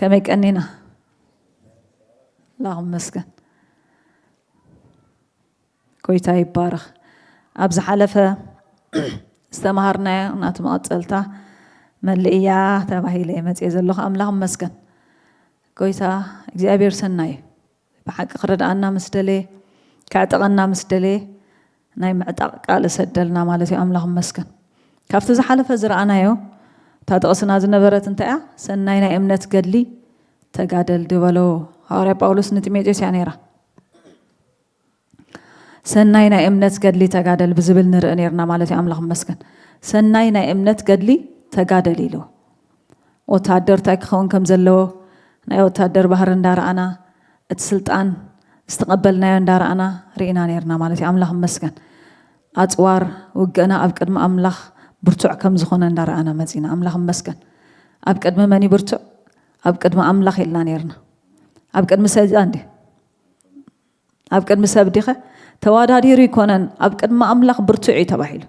ከመይ ቀኒና? ኣምላኽ ይመስገን። ጎይታ ይባረኽ። ኣብ ዝሓለፈ ዝተምሃርናዮ ናቱ መቐጸልታ መልእያ ተባሂለ እየ መጽየ ዘለኹ። ኣምላኽ ይመስገን። ጎይታ እግዚኣብሔር ሰናይ እዩ። ብሓቂ ክረድኣና ምስ ደለየ፣ ከዕጠቐና ምስ ደለየ ናይ ምዕጣቕ ቃል እሰደልና ማለት እዩ። ኣምላኽ ይመስገን። ካብቲ ዝሓለፈ ዝረኣናዮ እታ ጥቕስና ዝነበረት እንታይ እያ? ሰናይ ናይ እምነት ገድሊ ተጋደል ዝበሎ ሃዋርያ ጳውሎስ ንጢሞቴዎስ እያ ነይራ። ሰናይ ናይ እምነት ገድሊ ተጋደል ብዝብል ንርኢ ነይርና ማለት እዩ። ኣምላኽ ይመስገን። ሰናይ ናይ እምነት ገድሊ ተጋደል ኢሉ ወታደር እንታይ ክኸውን ከም ዘለዎ ናይ ወታደር ባህሪ እንዳረኣና፣ እቲ ስልጣን ዝተቐበልናዮ እንዳረኣና ርኢና ነይርና ማለት እዩ። ኣምላኽ ይመስገን። ኣጽዋር ውግእና ኣብ ቅድሚ ኣምላኽ ብርቱዕ ከም ዝኾነ እንዳረኣና መጺና። ኣምላኽ ይመስገን። ኣብ ቅድሚ መን እዩ ብርቱዕ? ኣብ ቅድሚ ኣምላኽ ኢልና ነይርና። ኣብ ቅድሚ ሰይጣን ድዩ? ኣብ ቅድሚ ሰብ ዲኸ? ተዋዳዲሩ ይኮነን፣ ኣብ ቅድሚ ኣምላኽ ብርቱዕ እዩ ተባሂሉ።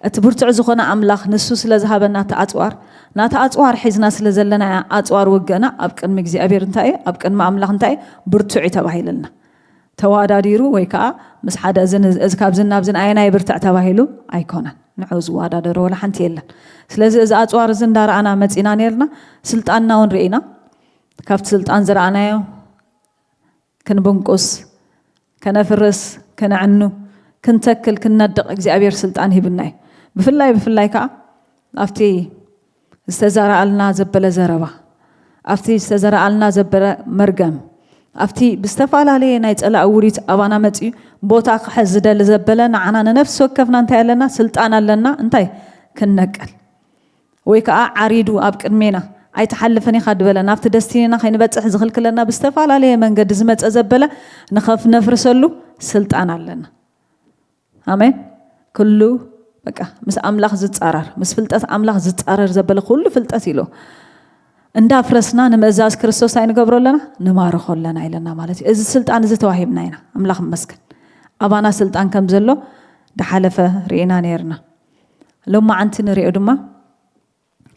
እቲ ብርቱዕ ዝኾነ ኣምላኽ ንሱ ስለ ዝሃበና እቲ ኣጽዋር፣ ናቲ ኣጽዋር ሒዝና ስለ ዘለና ኣጽዋር ውግእና ኣብ ቅድሚ እግዚኣብሔር እንታይ እዩ? ኣብ ቅድሚ ኣምላኽ እንታይ እዩ? ብርቱዕ እዩ ተባሂሉልና። ተዋዳዲሩ ወይ ከዓ ምስ ሓደ እዚ ን-፣ እዚ ካብዝን ናብዝን ኣየናይ ብርትዕ ተባሂሉ ኣይኮነን። ንዑ ዝወዳደሮ ወላ ሓንቲ የለን። ስለዚ እዚ ኣጽዋር እዚ እንዳረኣና መጺና ነይርና፣ ስልጣንና እውን ርኢና። ካብቲ ስልጣን ዝረኣናዮ ክንብንቁስ፣ ከነፍርስ፣ ከነዕኑ፣ ክንተክል፣ ክንነድቕ እግዚኣብሔር ስልጣን ሂብና እዩ። ብፍላይ ብፍላይ ከዓ ኣብቲ ዝተዘረኣልና ዘበለ ዘረባ፣ ኣብቲ ዝተዘረኣልና ዘበለ መርገም፣ ኣብቲ ብዝተፈላለየ ናይ ጸላኢ ውሪት ኣባና መጺኡ ቦታ ክሕዝ ዝደሊ ዘበለ ንዓና ንነፍሲ ወከፍና እንታይ ኣለና? ስልጣን ኣለና። እንታይ? ክንነቅል ወይ ከዓ ዓሪዱ ኣብ ቅድሜና ኣይትሓልፍን ኢኻ ዝበለ ናብቲ ደስቲኒና ከይንበጽሕ ዝኽልክለና ብዝተፈላለየ መንገዲ ዝመጸ ዘበለ ንኸፍ ነፍርሰሉ ስልጣን ኣለና። ኣሜን። ኩሉ በቃ ምስ ኣምላኽ ዝጻረር፣ ምስ ፍልጠት ኣምላኽ ዝጻረር ዘበለ ኩሉ ፍልጠት ኢሉ እንዳፍረስና ንምእዛዝ ክርስቶስ ኣይንገብሮ ኣለና፣ ንማርኾ ኣለና ኢለና ማለት እዩ። እዚ ስልጣን እዚ ተዋሂብና ኢና። ኣምላኽ ይመስገን። ኣባና ስልጣን ከም ዘሎ ድሓለፈ ርኢና ነይርና። ሎማዓንቲ ንሪኦ ድማ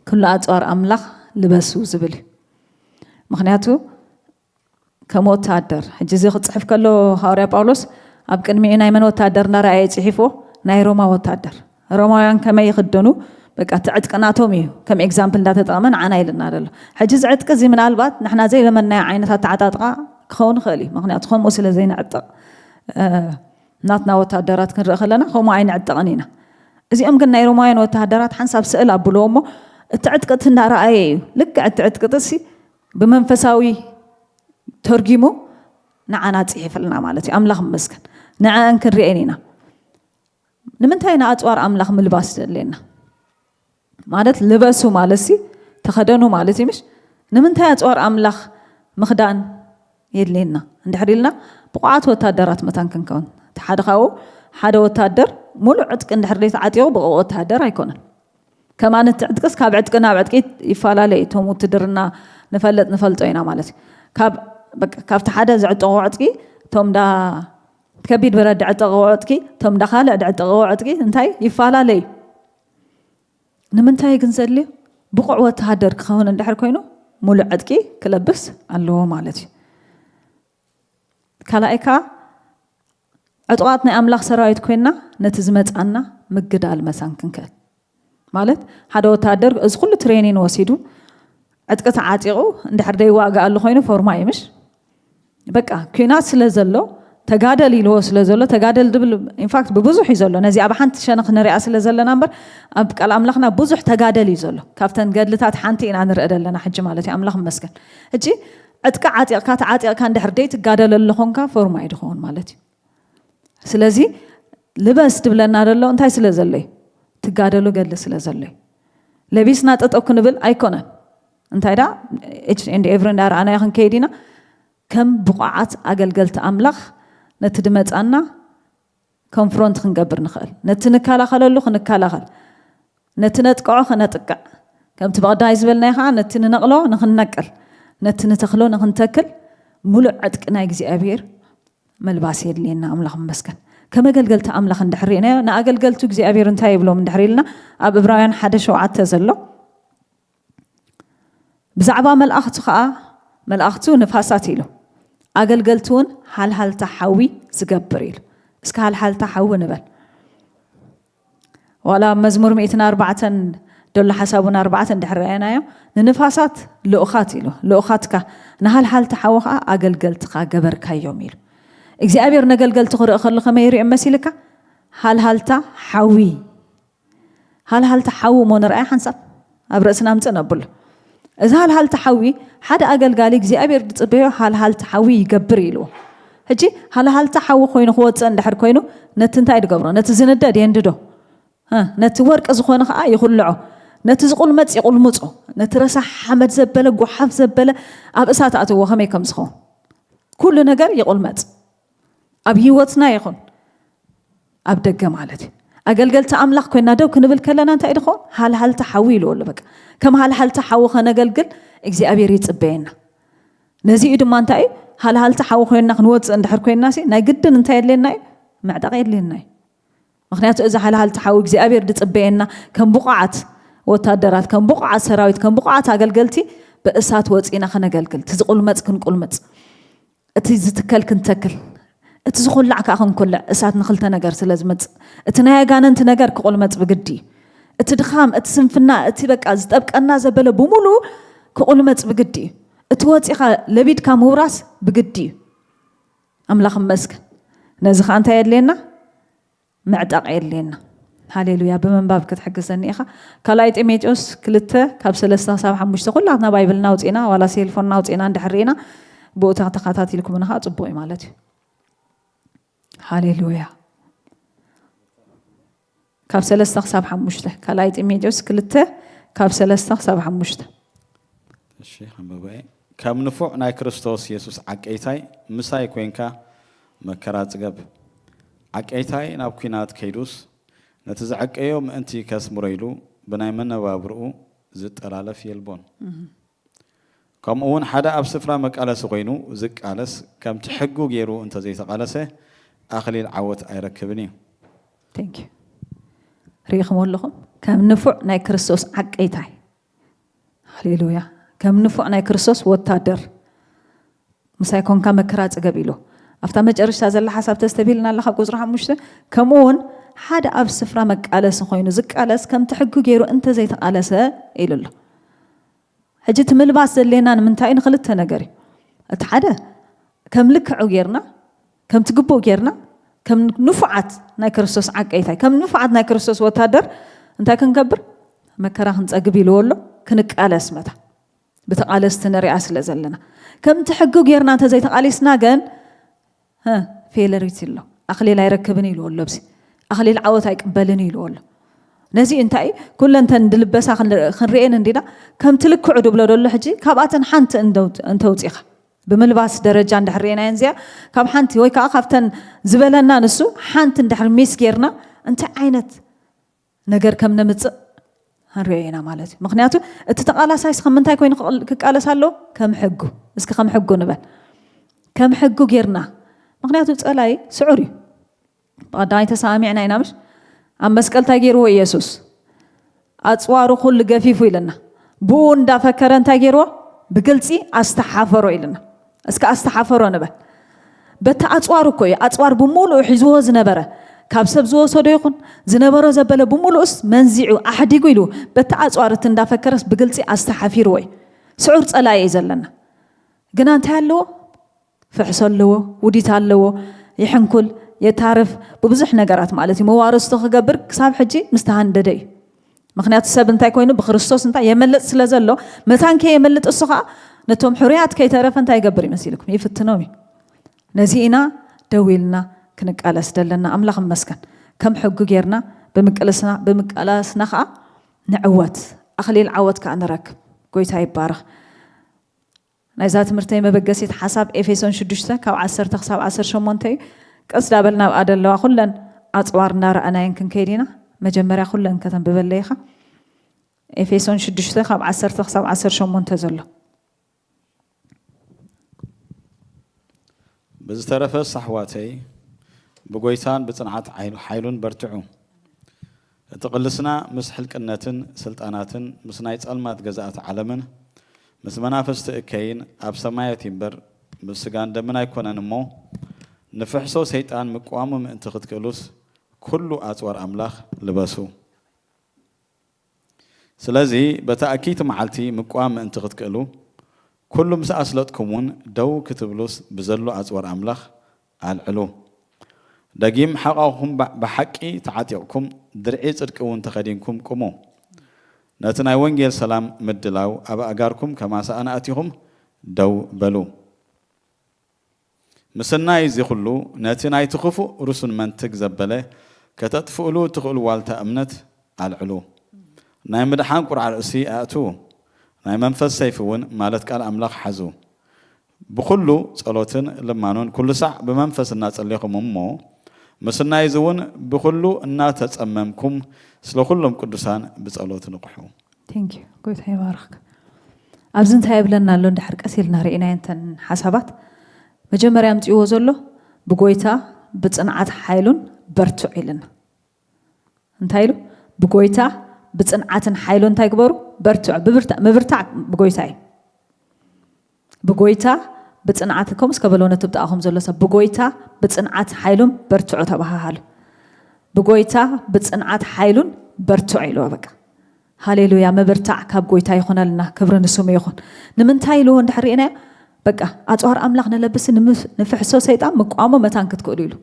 ኩሉ ኣጽዋር ኣምላኽ ልበሱ ዝብል እዩ። ምኽንያቱ ከም ወታደር፣ ሕጂ እዚ ክጽሕፍ ከሎ ሃዋርያ ጳውሎስ ኣብ ቅድሚኡ ናይ መን ወታደር እናረኣየ ጽሒፍዎ? ናይ ሮማ ወታደር። ሮማውያን ከመይ ይኽደኑ? በቃ እቲ ዕጥቂ ናቶም እዩ ከም ኤግዛምፕል እንዳተጠቐመ ንዓና ኢልና ዘሎ። ሕጂ እዚ ዕጥቂ እዚ ምናልባት ንሕና ዘይለመድናዮ ዓይነት ኣተዓጣጥቓ ክኸውን ይኽእል እዩ። ምኽንያቱ ከምኡ ስለ ዘይንዕጠቕ፣ እ፣ ናትና ወታደራት ክንርኢ ከለና ከምኡ ኣይንዕጠቕን ኢና። እዚኦም ግን ናይ ሮማውያን ወታደራት ሓንሳብ ስእል ኣብልዎ እሞ እቲ ዕጥቂ እቲ እንዳረኣየ እዩ። ልክዕ እቲ ዕጥቂ እዚ ብመንፈሳዊ ተርጊሙ ንዓና ጽሒፍልና ማለት እዩ። ኣምላኽ ይመስገን። ንዕአን ክንርእየን ኢና። ንምንታይ ንኣጽዋር ኣምላኽ ምልባስ ዘድልየና? ማለት ልበሱ ማለት ሲ ተኸደኑ ማለት እዩ ምሽ? ንምንታይ ኣጽዋር ኣምላኽ ምኽዳን የድልየና? እንድሕር ኢልና ብቑዓት ወታደራት መታን ክንከውን። እቲ ሓደ ካብኡ ሓደ ወታደር ሙሉእ ዕጥቂ እንድሕር ዘይተዓጢቑ ብቑዕ ወታደር ኣይኮነን። ከማን እቲ ዕጥቅስ ካብ ዕጥቂ ናብ ዕጥቂ ይፈላለ እዩ። እቶም ውትድርና ንፈልጥ ንፈልጦ ኢና ማለት እዩ። ካብ፣ በቃ፣ ካብቲ ሓደ ዝዕጠቑ ዕጥቂ፣ እቶም ዳ ከቢድ ብረት ድዕጠቑ ዕጥቂ፣ እቶም ዳ ካልእ ድዕጠቑ ዕጥቂ እንታይ ይፈላለ እዩ። ንምንታይ ግን ዘድልዮ? ብቑዕ ወተሃደር ክኸውን እንድሕር ኮይኑ ሙሉእ ዕጥቂ ክለብስ ኣለዎ ማለት እዩ። ካልኣይ ከዓ ዕጡቓት ናይ ኣምላኽ ሰራዊት ኮይንና ነቲ ዝመጻና ምግዳል መሳን ክንክእል። ማለት ሓደ ወተሃደር እዚ ኩሉ ትሬኒን ወሲዱ ዕጥቂ ተዓጢቑ እንድሕር ደይዋግእ ኣሎ ኮይኑ ፎርማ እዩ ምሽ? በቃ ኲናት ስለ ዘሎ ተጋደል ኢልዎ ስለ ዘሎ ተጋደል ድብል ኢንፋክት ብብዙሕ እዩ ዘሎ። ነዚ ኣብ ሓንቲ ሸነኽ ንሪኣ ስለ ዘለና እምበር ኣብ ቃል ኣምላኽና ብዙሕ ተጋደል እዩ ዘሎ። ካብተን ገድልታት ሓንቲ ኢና ንርኢ ዘለና ሕጂ ማለት እዩ። ኣምላኽ ይመስገን። ሕጂ ዕጥቂ ዓጢቕካ ተዓጢቕካ እንድሕር ደይትጋደለሉ ኾንካ ፎርማ እዩ ድኸውን ማለት እዩ። ስለዚ ልበስ ድብለና ዘሎ እንታይ ስለ ዘሎ እዩ? ትጋደሎ ገድሊ ስለ ዘሎ እዩ። ለቢስና ጠጠው ክንብል ኣይኮነን። እንታይ ዳ ኤች ኤንድ ኤቭሪ እንዳረኣናዮ ክንከይድ ኢና። ከም ብቑዓት ኣገልገልቲ ኣምላኽ ነቲ ድመጻና ኮንፍሮንት ክንገብር ንኽእል። ነቲ ንከላኸለሉ ክንከላኸል፣ ነቲ ነጥቅዖ ክነጥቅዕ፣ ከምቲ ብቐዳይ ዝበልናዮ ኸዓ ነቲ ንነቕሎ ንኽንነቅል፣ ነቲ ንተኽሎ ንኽንተክል ሙሉእ ዕጥቂ ናይ እግዚኣብሔር መልባስ የድልየና። ኣምላኽ ይመስገን። ከም ኣገልገልቲ ኣምላኽ እንድሕር ርኢናዮ፣ ንኣገልገልቱ እግዚኣብሔር እንታይ ይብሎም እንድሕር ኢልና፣ ኣብ ዕብራውያን ሓደ ሸውዓተ ዘሎ፣ ብዛዕባ መላእኽቱ ከዓ፣ መላእኽቱ ንፋሳት ኢሉ፣ ኣገልገልቲ እውን ሃልሃልታ ሓዊ ዝገብር ኢሉ። እስከ ሃልሃልታ ሓዊ ንበል። ዋላ ኣብ መዝሙር ሚእትን ኣርባዕተን ደሎ ሓሳቡን ኣርባዕተን ድሕር ረኣናዮ፣ ንንፋሳት ልኡኻት ኢሉ፣ ልኡኻትካ፣ ንሃልሃልታ ሓዊ ከዓ ኣገልገልትኻ ገበርካዮም ኢሉ። እግዚኣብሔር ነገልገልቲ ክርኢ ከሎ ከመይ ይሪኦ መሲልካ? ሃልሃልታ ሓዊ። ሃልሃልታ ሓዊ እሞ ንርኣያ ሓንሳብ ኣብ ርእስና ኣምፅእ ነብሎ። እዚ ሃልሃልታ ሓዊ ሓደ ኣገልጋሊ እግዚኣብሔር ዝፅበዮ ሃልሃልታ ሓዊ ይገብር ኢልዎ። ሕጂ ሃልሃልታ ሓዊ ኮይኑ ክወፅእ እንድሕር ኮይኑ ነቲ እንታይ ድገብሮ? ነቲ ዝንደድ የንድዶ? እ፣ ነቲ ወርቂ ዝኾነ ከዓ ይኹልዖ። ነቲ ዝቁልመፅ ይቁልምፆ። ነቲ ረሳሕ ሓመድ ዘበለ፣ ጓሓፍ ዘበለ ኣብ እሳት ኣትዎ ከመይ ከም ዝኸውን ኩሉ ነገር ይቁልመፅ። ኣብ ህይወትና ይኹን ኣብ ደገ ማለት እዩ። ኣገልገልቲ ኣምላኽ ኮይና ደው ክንብል ከለና እንታይ ድኾን? ሃልሃልቲ ሓዊ ኢልዎ ኣሎ። በቃ ከም ሃልሃልቲ ሓዊ ከነገልግል እግዚኣብሔር ይጽበየና። ነዚ እዩ ድማ እንታይ እዩ? ሃልሃልቲ ሓዊ ኮይንና ክንወፅእ እንድሕር ኮይንና ሲ ናይ ግድን እንታይ የድልየና እዩ? ምዕጣቕ የድልየና እዩ። ምክንያቱ እዚ ሃልሃልቲ ሓዊ እግዚኣብሔር ድጽበየና ከም ብቑዓት ወታደራት፣ ከም ብቑዓት ሰራዊት፣ ከም ብቑዓት ኣገልገልቲ ብእሳት ወፂና ከነገልግል፣ እቲ ዝቁልመፅ ክንቁልመፅ፣ እቲ ዝትከል ክንተክል፣ እቲ ዝኹላዕ ከዓ ክንኩልዕ፣ እሳት ንክልተ ነገር ስለ ዝመፅእ፣ እቲ ናይ ኣጋንንቲ ነገር ክቁልመፅ ብግዲ እዩ። እቲ ድኻም፣ እቲ ስንፍና፣ እቲ በቃ ዝጠብቀና ዘበለ ብምሉኡ ክቁልመፅ ብግዲ እዩ። እቲ ወፂኻ ለቢድካ ምውራስ ብግዲ እዩ። ኣምላኽ ይመስገን። ነዚ ከዓ እንታይ የድልየና? ምዕጣቕ የድልየና። ሃሌሉያ። ብምንባብ ክትሕግዘኒ ኢኻ። ካልኣይ ጢሞቴዎስ ክልተ ካብ ሰለስተ ክሳብ ሓሙሽተ ኩላትና ባይብልና ኣውፂእና ዋላ ሴልፎንና ኣውፂእና እንድሕር ርኢና ብኡ ተኸታቲልኩምና ከዓ ፅቡቕ እዩ ማለት እዩ። ሃሌሉያ። ካብ ሰለስተ ክሳብ ሓሙሽተ፣ ካልኣይ ጢሞቴዎስ ክልተ ካብ ሰለስተ ክሳብ ሓሙሽተ። እሺ፣ ከንብቦ እየ። ከም ንፉዕ ናይ ክርስቶስ የሱስ ዓቀይታይ ምሳይ ኮንካ መከራ ጽገብ። ዓቀይታይ ናብ ኲናት ከይዱስ ነቲ ዝዓቀዮ ምእንቲ ከስምሮ ኢሉ ብናይ መነባብርኡ ዝጠላለፍ የልቦን። ከምኡ እውን ሓደ ኣብ ስፍራ መቃለሲ ኮይኑ ዝቃለስ ከምቲ ሕጉ ገይሩ እንተዘይተቃለሰ ኣኽሊል ዓወት ኣይረክብን እዩ። Thank you። ርኢኹም ኣለኹም? ከም ንፉዕ ናይ ክርስቶስ ዓቀይታይ። ሃሌሉያ። ከም ንፉዕ ናይ ክርስቶስ ወታደር ምሳይ ኮንካ መከራ ጽገብ ኢሉ። ኣብታ መጨረሽታ ዘላ ሓሳብ ተስተብሂልና ኣለኻ፣ ቁጽሪ ሓሙሽተ። ከምኡ እውን ሓደ ኣብ ስፍራ መቃለሲ ኮይኑ ዝቃለስ ከምቲ ሕጉ ገይሩ እንተዘይተቃለሰ ኢሉ ኣሎ። ሕጂ እቲ ምልባስ ዘድልየና ንምንታይ እዩ? ንክልተ ነገር እዩ። እቲ ሓደ ከም ልክዑ ጌርና፣ ከምቲ ግቡእ ጌርና፣ ከም ንፉዓት ናይ ክርስቶስ ዓቀይታይ፣ ከም ንፉዓት ናይ ክርስቶስ ወታደር እንታይ ክንገብር? መከራ ክንጸግብ ኢልዎ ኣሎ፣ ክንቃለስ መታ። ብተቓለስቲ ንሪኣ ስለ ዘለና። ከምቲ ሕጊ ጌርና እንተዘይተቓሊስና ግን፣ ሀ፣ ፌለሪቲ ኣሎ። ኣኽሊል ኣይረክብን ኢልዎ ኣሎ። ኣብዚ ኣኽሊል ዓወት ኣይቅበልን ኢልዎ ኣሎ። ነዚ እንታይ ኩለንተን ድልበሳ ክንር-፣ ክንርእየን እንዲና፣ ከምቲ ልክዑ ድብሎ ደሎ ሕጂ፣ ካብኣተን ሓንቲ እንደው-፣ እንተውፂኻ። ብምልባስ ደረጃ እንድሕር ርኤናየን እዚኣ፣ ካብ ሓንቲ ወይ ከዓ ካብተን ዝበለና ንሱ፣ ሓንቲ እንድሕር ሚስ ጌርና፣ እንታይ ዓይነት ነገር ከም ነምጽእ ክንሪኦ ኢና ማለት እዩ። ምኽንያቱ እቲ ተቓላሳይስ ካብ ምንታይ ኮይኑ ክቕል-፣ ክቃለስ ኣለዎ? ከም ሕጉ። እስኪ ከም ሕጉ ንበል። ከም ሕጉ ጌርና። ምኽንያቱ ጸላይ ስዑር እዩ። ብቐዳማይ ተሰማሚዕና ኢና ምሽ? ኣብ መስቀል እንታይ ገይርዎ ኢየሱስ? ኣጽዋሩ ኩሉ ገፊፉ ኢልና። ብኡ እንዳፈከረ እንታይ ገይርዎ? ብግልጺ ኣስተሓፈሮ ኢልና። እስከ ኣስተሓፈሮ ንበል። በቲ ኣጽዋር እኮ እዩ፣ ኣጽዋር ብምሉኡ ሒዝዎ ዝነበረ፣ ካብ ሰብ ዝወሰዶ ይኹን ዝነበሮ ዘበለ ብምሉኡስ መንዚዑ ኣሕዲጉ ኢሉ በቲ ኣጽዋር እቲ እንዳፈከረስ ብግልጺ ኣስተሓፊርዎ እዩ። ስዑር ጸላኢ እዩ ዘለና። ግና እንታይ ኣለዎ? ፍሕሶ ኣለዎ፣ ውዲት ኣለዎ፣ ይሕንኩል፣ የታርፍ፣ ብብዙሕ ነገራት ማለት እዩ። መዋርስቶ ክገብር ክሳብ ሕጂ ምስ ተሃንደደ እዩ። ምኽንያቱ ሰብ እንታይ ኮይኑ ብክርስቶስ እንታይ የመልጥ ስለ ዘሎ፣ መታን ከየመልጥ እሱ ኸዓ ነቶም ሕሩያት ከይተረፈ እንታይ ይገብር ይመስልኩም? ይፍትኖም እዩ። ነዚ ኢና ደው ኢልና ክንቃለስ ዘለና። ኣምላኽ ይመስገን። ከም ሕጉ ጌርና ብምቅልስና፣ ብምቃላስና ኸዓ ንዕወት፣ ኣኽሊል ዓወት ከኣ ንረክብ። ጎይታ ይባረኽ። ናይዛ ትምህርተይ መበገሲት ሓሳብ ኤፌሶን ሽዱሽተ ካብ ዓሰርተ ክሳብ ዓሰርተ ሸሞንተ እዩ። ቀስ ዳበልና ኣብኣ ዘለዋ ኩለን ኣጽዋር እናረኣናየን ክንከይድ ኢና። መጀመርያ ኩለን ከተንብበለይ ኢኻ። ኤፌሶን ሽዱሽተ ካብ ዓሰርተ ክሳብ ዓሰርተ ሸሞንተ ዘሎ። ብዝተረፈስ ኣሕዋተይ፣ ብጎይታን ብጽንዓት ዓይሉ-፣ ሓይሉን በርትዑ። እቲ ቅልስና ምስ ሕልቅነትን ስልጣናትን ምስ ናይ ጸልማት ገዛእቲ ዓለምን ምስ መናፍስቲ እከይን ኣብ ሰማያት እምበር ምስ ስጋን ደምን ኣይኮነን እሞ፣ ንፍሕሶ ሰይጣን ምቅዋሙ ምእንቲ ክትክእሉስ፣ ኩሉ ኣጽዋር ኣምላኽ ልበሱ። ስለዚ በታ እክይቲ መዓልቲ ምቅዋም ምእንቲ ክትክእሉ፣ ኩሉ ምስ ኣስለጥኩም እውን ደው ክትብሉስ ብዘሎ ኣጽዋር ኣምላኽ ኣልዕሉ። ደጊም ሓቋኹም ባ- ብሓቂ ተዓጢቕኩም፣ ድርዒ ጽድቂ እውን ተኸዲንኩም ቁሙ። ነቲ ናይ ወንጌል ሰላም ምድላው ኣብ ኣእጋርኩም ከማሳኣን ኣእቲኹም ደው በሉ። ምስናይ እዚ ኩሉ ነቲ ናይቲ ክፉእ ርሱን መንትግ ዘበለ ከተጥፍእሉ እትኽእሉ ዋልታ እምነት ኣልዕሉ። ናይ ምድሓን ቁርዓ ርእሲ ኣእትዉ። ናይ መንፈስ ሰይፊ እውን ማለት ቃል ኣምላኽ ሓዙ። ብኹሉ ጸሎትን ልማኑን ኩሉ ሳዕ ብመንፈስ እናጸሌኹም እሞ ምስናይ እዚ እውን ብኹሉ እናተጸመምኩም ስለ ኩሎም ቅዱሳን ብጸሎት ንቕሑ። Thank you። ጎይታ ይባርክ። ኣብዚ እንታይ ይብለና ኣሎ? እንድሕር ቀስ ኢልና ርኢና እንተን ሓሳባት መጀመርያ ኣምፅዎ ዘሎ ብጎይታ ብፅንዓት ሓይሉን በርትዑ ኢልና። እንታይ ኢሉ? ብጎይታ ብፅንዓትን ሓይሉን እንታይ ግበሩ? በርትዑ። ብብርታ- ምብርታዕ ብጎይታ እዩ። ብጎይታ ብፅንዓት፣ ከምኡስ ከበሎ ነቲ ብጣእኹም ዘሎ ሰብ፣ ብጎይታ ብፅንዓት ሓይሉን በርትዑ ተባሃሃሉ። ብጎይታ ብፅንዓት ሓይሉን በርትዑ ኢልዎ። በቃ ሃሌሉያ፣ ምብርታዕ ካብ ጎይታ ይኹነልና፣ ክብሪ ንስሙ ይኹን። ንምንታይ ኢልዎ እንድሕር ርኢናዮ፣ በቃ ኣፅዋር ኣምላኽ ንለብስ፣ ንምፍ- ንፍሕሶ ሰይጣን ምቋሞ መታን ክትክእሉ ኢሉ።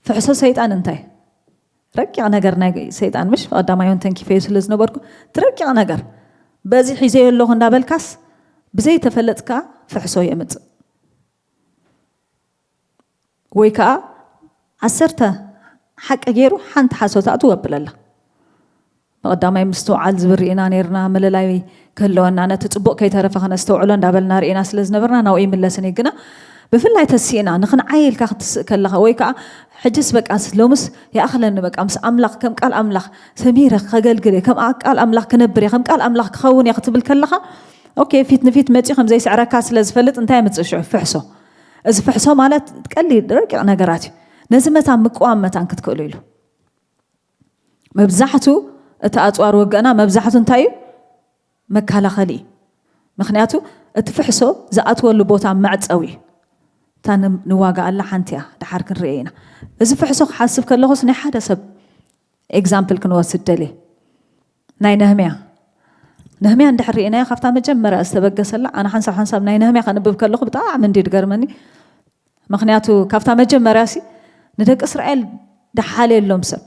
ፍሕሶ ሰይጣን እንታይ? ረቂቕ ነገር ናይ ሰይጣን፣ ምሽ ቀዳማይ እውን ተንኪፈዮ ስለ ዝነበርኩ፣ እቲ ረቂቕ ነገር በዚ ሒዘዮ ኣለኹ እንዳበልካስ ብዘይተፈለጥካ ፍሕሶ የምፅእ። ወይ ከዓ ዓሰርተ ሓቂ ገይሩ ሓንቲ ሓሶት ኣትው ኣብለላ። ብቐዳማይ ምስትውዓል ዝብል ርኢና ነይርና፣ ምልላይ ክህልወና፣ ነቲ ፅቡቕ ከይተረፈ ከነስተውዕሎ እንዳበልና ርኢና ስለ ዝነበርና ናብኡ ይምለስን እዩ። ግና ብፍላይ ተሲእና ንኽንዓይ ኢልካ ክትስእ ከለኻ፣ ወይ ከዓ ሕጅስ በቃ ሎምስ ይኣኽለኒ፣ በቃ ምስ ኣምላኽ ከም ቃል ኣምላኽ ሰሚረ ከገልግል እየ፣ ከም ቃል ኣምላኽ ክነብር እየ፣ ከም ቃል ኣምላኽ ክኸውን እየ ክትብል ከለኻ፣ ኦኬ፣ ፊት ንፊት መፂኡ ከም ዘይስዕረካ ስለ ዝፈልጥ እንታይ የምፅእ ሽዑ? ፍሕሶ። እዚ ፍሕሶ ማለት ቀሊል ረቂቕ ነገራት እዩ። ነዚ መታን ምቅዋም መታን ክትክእሉ ኢሉ። መብዛሕቱ እቲ ኣፅዋር ወገና መብዛሕቱ እንታይ እዩ? መከላኸሊ እዩ። ምክንያቱ እቲ ፍሕሶ ዝኣትወሉ ቦታ መዕፀዊ እዩ። እታ ን- ንዋጋኣላ ሓንቲ እያ፣ ድሓር ክንርኤ ኢና። እዚ ፍሕሶ ክሓስብ ከለኹስ ናይ ሓደ ሰብ ኤግዛምፕል ክንወስድ ደልየ። ናይ ነህምያ ነህምያ እንድሕር ርኢናዮ፣ ካብታ መጀመርያ ዝተበገሰላ፣ ኣነ ሓንሳብ ሓንሳብ ናይ ነህምያ ከንብብ ከለኹ ብጣዕሚ እንዲ ድገርመኒ። ምክንያቱ ካብታ መጀመርያ ሲ ንደቂ እስራኤል ደሓልየሎም ሰብ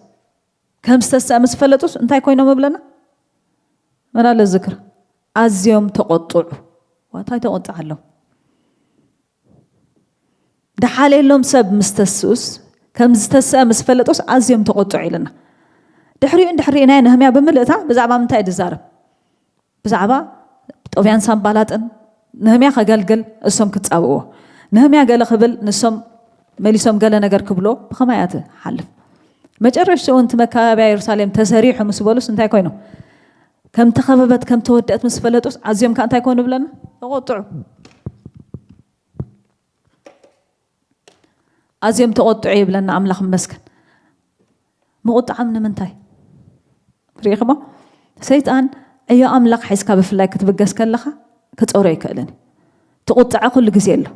ከም ዝተስአ ምስ ፈለጡስ እንታይ ኮይኖም እብለና? መላለ ዝክር ኣዝዮም ተቆጥዑ። ዋታይ ተቆጥዓሎም? ደሓልየሎም ሰብ ምስ ተስኡስ ከም ዝተስአ ምስ ፈለጡስ ኣዝዮም ተቆጥዑ ኢልና። ድሕሪኡ እንድሕር ርኢናዮ ነህምያ ብምልእታ ብዛዕባ ምንታይ እዩ ዝዛረብ? ብዛዕባ ጦብያን ሳምባላጥን። ነህምያ ከገልግል እሶም ክጻብእዎ፣ ነህምያ ገለ ክብል ንሶም መሊሶም ገለ ነገር ክብሎ። ብኸማይ እያ ትሓልፍ። መጨረሽትኡ እውን እቲ መካበብያ የሩሳሌም ተሰሪሑ ምስ በሉስ እንታይ ኮይኖም? ከም ተኸበበት ከም ተወደአት ምስ ፈለጡስ ኣዝዮም ከ እንታይ ኮኑ ብለና? ተቆጥዑ። ኣዝዮም ተቆጥዑ ይብለና ኣምላኽ ይመስገን። ምቁጣዖም ንምንታይ? ርኢኽሞ? ሰይጣን ዕዮ ኣምላኽ ሒዝካ ብፍላይ ክትብገስ ከለኻ ክፀሮ ኣይክእልን እዩ። ትቁጥዐ ኩሉ ግዜ ኣሎ።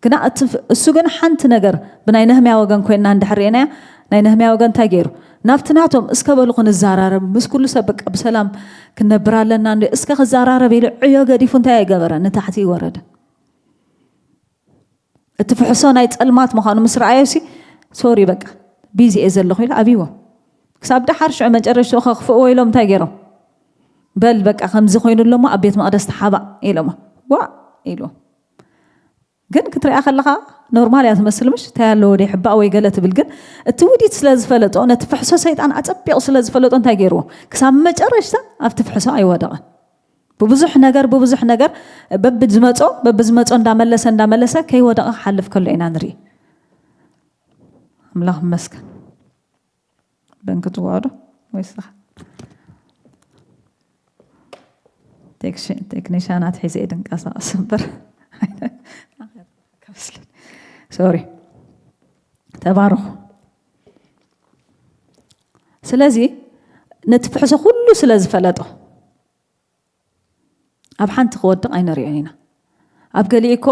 ግና እቲ ፍ- እሱ ግን ሓንቲ ነገር ብናይ ነህምያ ወገን ኮይንና እንድሕር ርኢናያ፣ ናይ ነህምያ ወገን እንታይ ገይሩ? ናብቲ ናቶም እስከ በሉ ክንዘራረብ፣ ምስ ኩሉ ሰብ በቃ ብሰላም ክንነብር ኣለና እንዲ እስከ ክዘራረብ ኢሉ ዕዮ ገዲፉ እንታይ ኣይገበረ? ንታሕቲ ይወረደ። እቲ ፍሕሶ ናይ ጸልማት ምዃኑ ምስ ረኣዮ ሲ ሶሪ በቃ ቢዚ እየ ዘለኹ ኢሉ ኣብይዎ። ክሳብ ደሓር ሽዑ መጨረሽትኡ ከኽፍእዎ ኢሎም እንታይ ገይሮም? በል በቃ ከምዚ ኮይኑ ኣሎ እሞ ኣብ ቤት መቕደስ ተሓባእ ኢሎሞ። ዋእ ኢልዎም። ግን ክትሪኣ ከለኻ ኖርማል እያ ትመስል፣ ምሽ እንታይ ኣለዎ ደይ ሕባእ ወይ ገለ ትብል። ግን እቲ ውዲት ስለ ዝፈለጦ፣ ነቲ ፍሕሶ ሰይጣን ኣጸቢቑ ስለ ዝፈለጦ እንታይ ገይርዎ? ክሳብ መጨረሽታ ኣብቲ ፍሕሶ ኣይወደቐን። ብብዙሕ ነገር ብብዙሕ ነገር በብዝመጾ በብዝመጾ እንዳመለሰ እንዳመለሰ ከይወደቐ ክሓልፍ ከሎ ኢና ንርኢ። ኣምላኽ ይመስገን። በንክ ትዋዶ ወይስ ቴክኒሻናት ሒዘ ድንቀሳቀስ እምበር ሶሪ። ተባረኹ። ስለዚ ነቲ ፍሕሶ ኩሉ ስለ ዝፈለጦ ኣብ ሓንቲ ክወድቕ ኣይንሪኦን ኢና። ኣብ ገሊኡ እኮ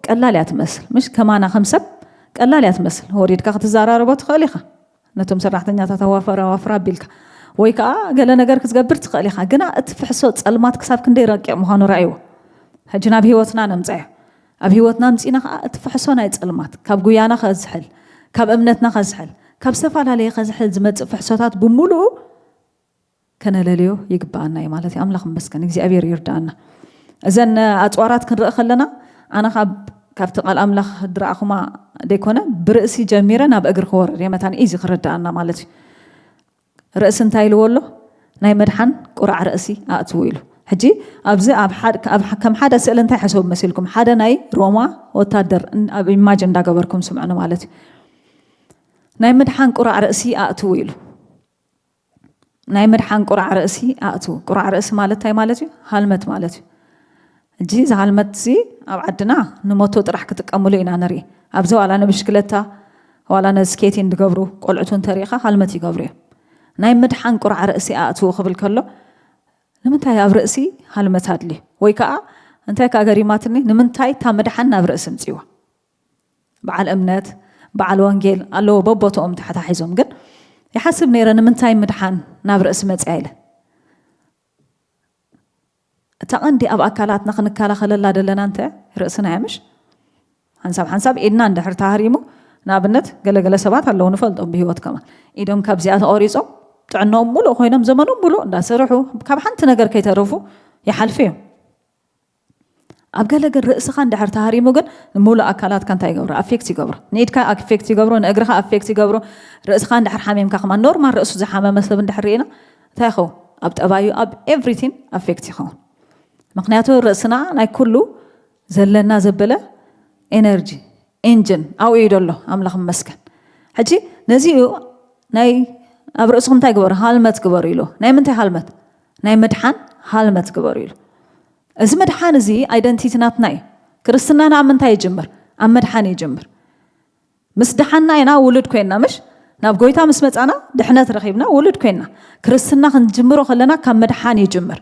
ቀላል እያ ትመስል፣ ምሽ ከማና ከም ሰብ ቀላል እያ ትመስል። ወሪድካ ክትዘራረቦ ትኽእል ኢኻ፣ ነቶም ሰራሕተኛታት ኣዋፈር ኣዋፍር ኣቢልካ፣ ወይ ከዓ ገለ ነገር ክትገብር ትኽእል ኢኻ። ግና እቲ ፍሕሶ ጸልማት ክሳብ ክንደይ ረቂቕ ምዃኑ ረኣይዎ። ሕጂ ናብ ህይወትና ነምጻዮ። ኣብ ህይወትና ኣምጺእና ከዓ እቲ ፍሕሶ ናይ ጸልማት ካብ ጉያና ከዝሕል፣ ካብ እምነትና ከዝሕል፣ ካብ ዝተፈላለየ ከዝሕል ዝመጽእ ፍሕሶታት ብምሉኡ ከነለልዮ ይግብኣና እዩ ማለት እዩ። ኣምላኽ ይመስገን፣ እግዚኣብሔር ይርዳኣና። እዘን ኣፅዋራት ክንርኢ ከለና ኣነ ካብ ካብቲ ቃል ኣምላኽ ድረኣኹማ ደይኮነ ብርእሲ ጀሚረ ናብ እግሪ ክወርድ እየ መታን ኢዚ ክርዳኣና ማለት እዩ። ርእሲ እንታይ ኢልዎ ኣሎ? ናይ መድሓን ቁራዕ ርእሲ ኣእትዉ ኢሉ። ሕጂ ኣብዚ ኣብ ሓደ- ኣብ- ከም ሓደ ስእሊ እንታይ ሓሰቡ መሲልኩም? ሓደ ናይ ሮማ ወታደር እን- ኣብ ኢማጅ እንዳገበርኩም ስምዑኒ ማለት እዩ። ናይ ምድሓን ቁራዕ ርእሲ ኣእትዉ ኢሉ። ናይ ምድሓን ቁራዕ ርእሲ ኣእትዉ። ቁራዕ ርእሲ ማለት እንታይ ማለት እዩ? ሃልመት ማለት እዩ። ሕጂ እዚ ሃልመት እዚ ኣብ ዓድና ንሞቶ ጥራሕ ክጥቀምሉ ኢና ንርኢ። ኣብዚ ዋላ ንብሽክለታ ዋላ ነዚ ስኬቲንግ ዝገብሩ ቆልዑት እውን ተሪእኻ ሃልመት ይገብሩ እዮም። ናይ ምድሓን ቁራዕ ርእሲ ኣእትዉ ክብል ከሎ ንምንታይ ኣብ ርእሲ ሃልመት ኣድልዩ? ወይ ከዓ እንታይ ከዓ ገሪማትኒ፣ ንምንታይ እታ ምድሓን ናብ ርእሲ ምፅዋ? በዓል እምነት፣ በዓል ወንጌል ኣለዎ በቦትኦም ተሓታሒዞም። ግን ይሓስብ ነይረ ንምንታይ ምድሓን ናብ ርእሲ መፅያ ኢለ። እታ ቀንዲ ኣብ ኣካላትና ክንከላኸለላ ዘለና እንተ ርእስና እያ ምሽ? ሓንሳብ ሓንሳብ ኢድና እንድሕር ተሃሪሙ፣ ንኣብነት ገለገለ ሰባት ኣለዉ ንፈልጦም ብህይወት ከማን ኢዶም ካብዚኣ ተቆሪጾም ጥዕናኦም ሙሉእ ኮይኖም ዘመኖም ሙሉእ እንዳሰርሑ ካብ ሓንቲ ነገር ከይተረፉ ይሓልፉ እዮም። ኣብ ገለ ግን ርእስኻ እንድሕር ተሃሪሙ ግን ሙሉእ ኣካላትካ እንታይ ይገብሮ? ኣፌክት ይገብሮ። ንኢድካ ኣፌክት ይገብሮ፣ ንእግርኻ ኣፌክት ይገብሮ። ርእስኻ እንድሕር ሓሚምካ ከማን ኖርማል ርእሱ ዝሓመመ ሰብ እንድሕር ርኢና እንታይ ይኸውን? ኣብ ጠባዩ ኣብ ኤቭሪቲን ኣፌክት ይኸውን። ምክንያቱ ርእስና ናይ ኩሉ ዘለና ዘበለ ኤነርጂ ኢንጅን ኣብኡ እዩ ደሎ። ኣምላኽ ይመስገን። ሕጂ ነዚኡ ናይ ኣብ ርእስኹም እንታይ ግበሩ? ሃልመት ግበሩ ኢሉ። ናይ ምንታይ ሃልመት? ናይ ምድሓን ሃልመት ግበሩ ኢሉ። እዚ ምድሓን እዚ ኣይደንቲቲ ናትና እዩ። ክርስትናና ኣብ ምንታይ ይጅምር? ኣብ ምድሓን ይጅምር። ምስ ደሓና ኢና ውሉድ ኮይንና፣ ምሽ? ናብ ጎይታ ምስ መጻና ድሕነት ረኺብና ውሉድ ኮይንና። ክርስትና ክንጅምሮ ከለና ካብ ምድሓን ይጅምር።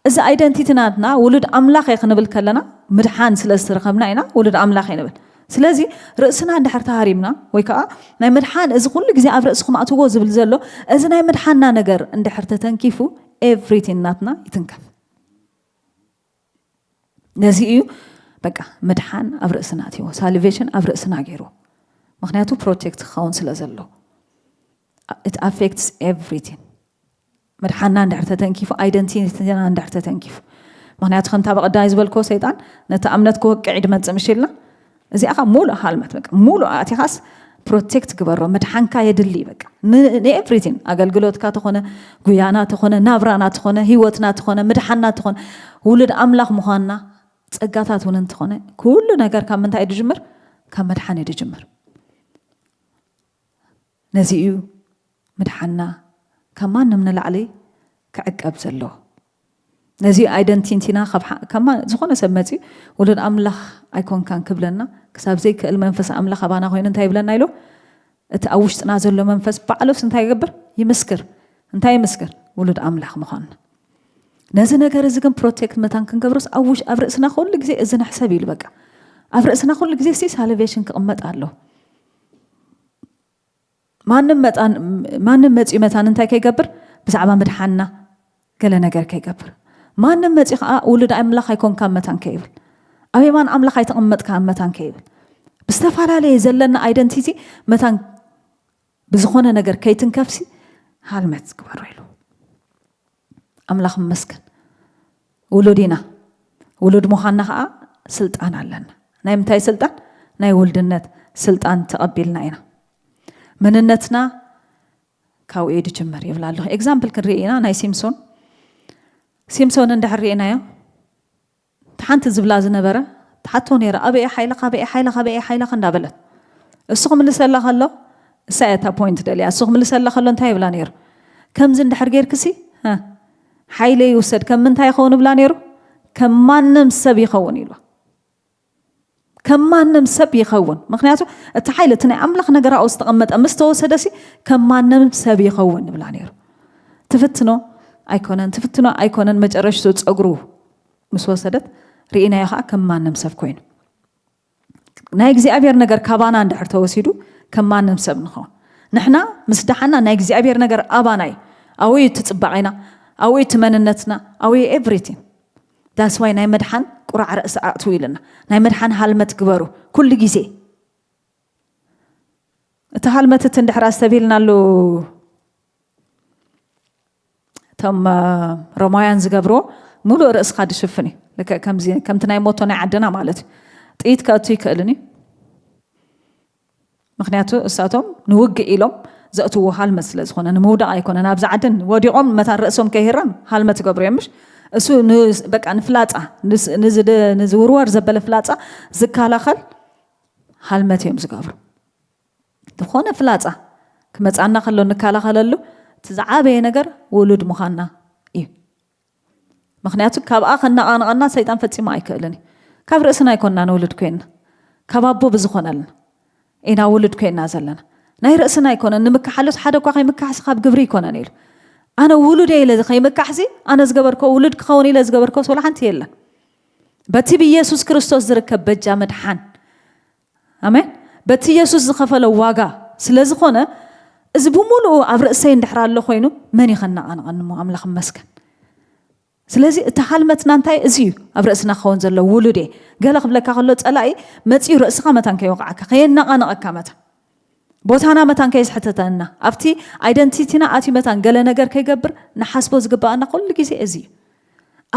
እዚ ኣይደንቲቲ ናትና ውሉድ ኣምላኽ እየ ክንብል ከለና ምድሓን ስለ ዝተረኸብና ኢና ውሉድ ኣምላኽ እየ ንብል። ስለዚ ርእስና እንድሕር ተሃሪምና ወይ ከዓ ናይ ምድሓን እዚ ኩሉ ግዜ ኣብ ርእስኹም ኣትዎ ዝብል ዘሎ እዚ ናይ ምድሓና ነገር እንድሕር ተተንኪፉ ኤቭሪቲን ናትና ይትንከፍ። ነዚ እዩ በቃ ምድሓን ኣብ ርእስና ኣትዎ፣ ሳልቬሽን ኣብ ርእስና ገይሩ። ምክንያቱ ፕሮቴክት ክኸውን ስለ ዘለዎ። It affects everything። ምድሓና እንድሕር ተተንኪፉ፣ ኣይደንቲቲና እንድሕር ተተንኪፉ። ምክንያቱ ከምታ በቐዳይ ዝበልኮ ሰይጣን ነቲ እምነት ክወቅዕ እዩ ድመጽእ ምሽ ኢልና። እዚኣ ኸ ሙሉእ ሃልመት በቃ ሙሉእ ኣቲኻስ ፕሮቴክት ግበሮ። ምድሓንካ የድሊ በቃ ንኤቭሪቲን ኣገልግሎትካ ተኾነ ጉያና ተኾነ ናብራና ተኾነ ህይወትና ተኾነ ምድሓና ተኾነ ውሉድ ኣምላኽ ምዃንና ጸጋታት እውን እንተኾነ ኩሉ ነገር ካብ ምንታይ እዩ ድጅምር? ካብ መድሓን እዩ ድጅምር። ነዚ እዩ ምድሓና ካብ ማንም ንላዕሊ ክዕቀብ ዘለዎ። ነዚ ኣይደንቲቲና ካብ ሓ- ካብ ማ- ዝኾነ ሰብ መፂኡ ውሉድ ኣምላኽ ኣይኮንካን ክብለና ክሳብ ዘይክእል መንፈስ ኣምላኽ ኣባና ኮይኑ እንታይ ይብለና ኢሉ እቲ ኣብ ውሽጥና ዘሎ መንፈስ ባዕሉስ እንታይ ይገብር? ይምስክር። እንታይ ይምስክር? ውሉድ ኣምላኽ ምዃንና። ነዚ ነገር እዚ ግን ፕሮቴክት መታን ክንገብሮስ ኣብ ውሽ- ኣብ ርእስና ኩሉ ግዜ እዚ ንሕሰብ ኢሉ በቃ ኣብ ርእስና ኩሉ ግዜ ሲ ሳልቬሽን ክቕመጥ ኣሎ። ማንም መፃን ማንም መፂኡ መታን እንታይ ከይገብር ብዛዕባ ምድሓንና ገለ ነገር ከይገብር ማንም መፂኡ ከዓ ውሉድ ኣምላኽ ኣይኮንካ መታን ከይብል ኣብ የማን ኣምላኽ ኣይተቐመጥካ መታን ከይብል ብዝተፈላለየ ዘለና ኣይደንቲቲ መታን ብዝኾነ ነገር ከይትንከፍሲ ሃልመት ግበሮ ኢሉ ኣምላኽ መስገን ውሉድ ኢና ውሉድ ምዃንና ከዓ ስልጣን ኣለና ናይ ምንታይ ስልጣን ናይ ውልድነት ስልጣን ተቐቢልና ኢና መንነትና ካብኡ እዩ ድጅምር ይብል ኣለኹ ኤግዛምፕል ክንርኢ ኢና ናይ ሲምሶን ሲምሶን እንድሕር ርኢናዮ እቲ ሓንቲ ዝብላ ዝነበረ ትሓቶ ነይራ ኣበየ ሓይልኻ ኣበየ ሓይልኻ ኣበየ ሓይልኻ እንዳበለት እሱ ክምልሰላ ከሎ እሳ እያ እታ ፖይንት ደልያ እሱ ክምልሰላ ከሎ እንታይ ይብላ ነይሩ ከምዚ እንድሕር ጌርክሲ ሓይለ ይውሰድ ከም ምንታይ ይኸውን ብላ ነይሩ ከም ማንም ሰብ ይኸውን ኢሉ ከም ማንም ሰብ ይኸውን ምክንያቱ እቲ ሓይለ እቲ ናይ ኣምላኽ ነገር ኣኡ ዝተቐመጠ ምስ ተወሰደሲ ከም ማንም ሰብ ይኸውን ይብላ ነይሩ ትፍትኖ ኣይኮነን ትፍትኖ ኣይኮነን መጨረሽቱ ፀጉሩ ምስ ወሰደት ርኢናዮ ከዓ ከም ማንም ሰብ ኮይኑ። ናይ እግዚኣብሔር ነገር ካባና እንድሕር ተወሲዱ ከም ማንም ሰብ ንኸውን። ንሕና ምስ ደሓና ናይ እግዚኣብሔር ነገር ኣባና እዩ። ኣብኡ እዩ እቲ ፅባቐና፣ ኣብኡ እዩ እቲ መንነትና፣ ኣብኡ እዩ everything። That's why ናይ መድሓን ቁራዕ ርእሲ ኣእትዉ ኢልና። ናይ መድሓን ሃልመት ግበሩ ኩሉ ግዜ። እቲ ሃልመት እቲ እንድሕር ኣስተብሂልናሉ እቶም ሮማውያን ዝገብርዎ ሙሉእ ርእስኻ ድሽፍን እዩ። ልክዕ ከምዚ ከምቲ ናይ ሞቶ ናይ ዓድና ማለት እዩ። ጥይት ከእቱ ይክእልን እዩ። ምክንያቱ እሳቶም ንውግእ ኢሎም ዘእትዎ ሃልመት ስለ ዝኾነ ንምውዳቕ ኣይኮነን። ኣብዚ ዓድን ወዲቖም መታን ርእሶም ከይህረም ሃልመት ይገብሩ እዮም። ምሽ እሱ ን- በቃ ንፍላጻ ንስ- ንዝድ- ንዝውርወር ዘበለ ፍላጻ ዝከላኸል ሃልመት እዮም ዝገብሩ። ዝኾነ ፍላጻ ክመጻና ከሎ እንከላኸለሉ እቲ ዝዓበየ ነገር ውሉድ ምዃንና እዩ። ምክንያቱ ካብኣ ከነቓንቐና ሰይጣን ፈጺሙ ኣይክእልን እዩ። ካብ ርእስና ኣይኮንና ንውሉድ ኮይንና፣ ካብ ኣቦ ብዝኾነልና ኢና ውሉድ ኮይንና ዘለና። ናይ ርእስና ኣይኮነን ንምክሓሉስ ሓደ እኳ ከይምካሕስ ካብ ግብሪ ኣይኮነን ኢሉ። ኣነ ውሉድ እየ ኢለ ከይምካሕሲ ኣነ ዝገበርኮ ውሉድ ክኸውን ኢለ ዝገበርኮ ወላ ሓንቲ የለን። በቲ ብኢየሱስ ክርስቶስ ዝርከብ በጃ መድሓን ኣሜን። በቲ ኢየሱስ ዝኸፈለ ዋጋ ስለ ዝኾነ እዚ ብምሉኡ ኣብ ርእሰይ እንድሕር ኣሎ ኮይኑ መን እዩ ከነቓንቐኒ እሞ ኣምላኽ ይመስገን። ስለዚ እቲ ሃልመትና እንታይ እዚ እዩ ኣብ ርእስና ክኸውን ዘሎ ውሉድ እየ። ገለ ክብለካ ከሎ ጸላኢ መጺኡ ርእስኻ መታን ከይወቕዓካ ከየነቓነቐካ መታን ቦታና መታን ከየስሕተተና ኣብቲ ኣይደንቲቲና ኣትዩ መታን ገለ ነገር ከይገብር ንሓስቦ ዝግባኣና ኩሉ ግዜ እዚ እዩ።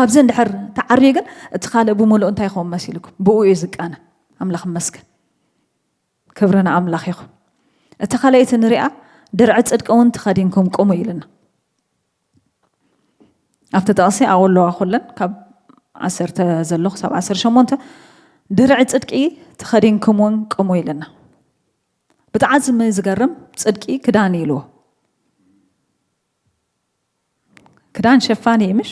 ኣብዚ እንድሕር ተዓርዩ ግን እቲ ካልእ ብምሉእ እንታይ ይኸውን መሲልኩም? ብኡ እዩ ዝቃነ። ኣምላኽ ይመስገን። ክብሪ ንኣምላኽ ይኹን። እቲ ካልኣይቲ ንሪኣ ድርዒ ጽድቂ እውን ተኸዲንኩም ቁሙ ኢልና። ኣብቲ ጥቕሲ ኣብኡ ኣለዋ ኩለን ካብ ዓሰርተ ዘሎ ክሳብ ዓሰርተ ሸሞንተ ድርዒ ጽድቂ ተኸዲንኩም እውን ቁሙ ኢልና። ብጣዕሚ ዝገርም ጽድቂ ክዳን ኢልዎ። ክዳን ሸፋኒ እዩ ምሽ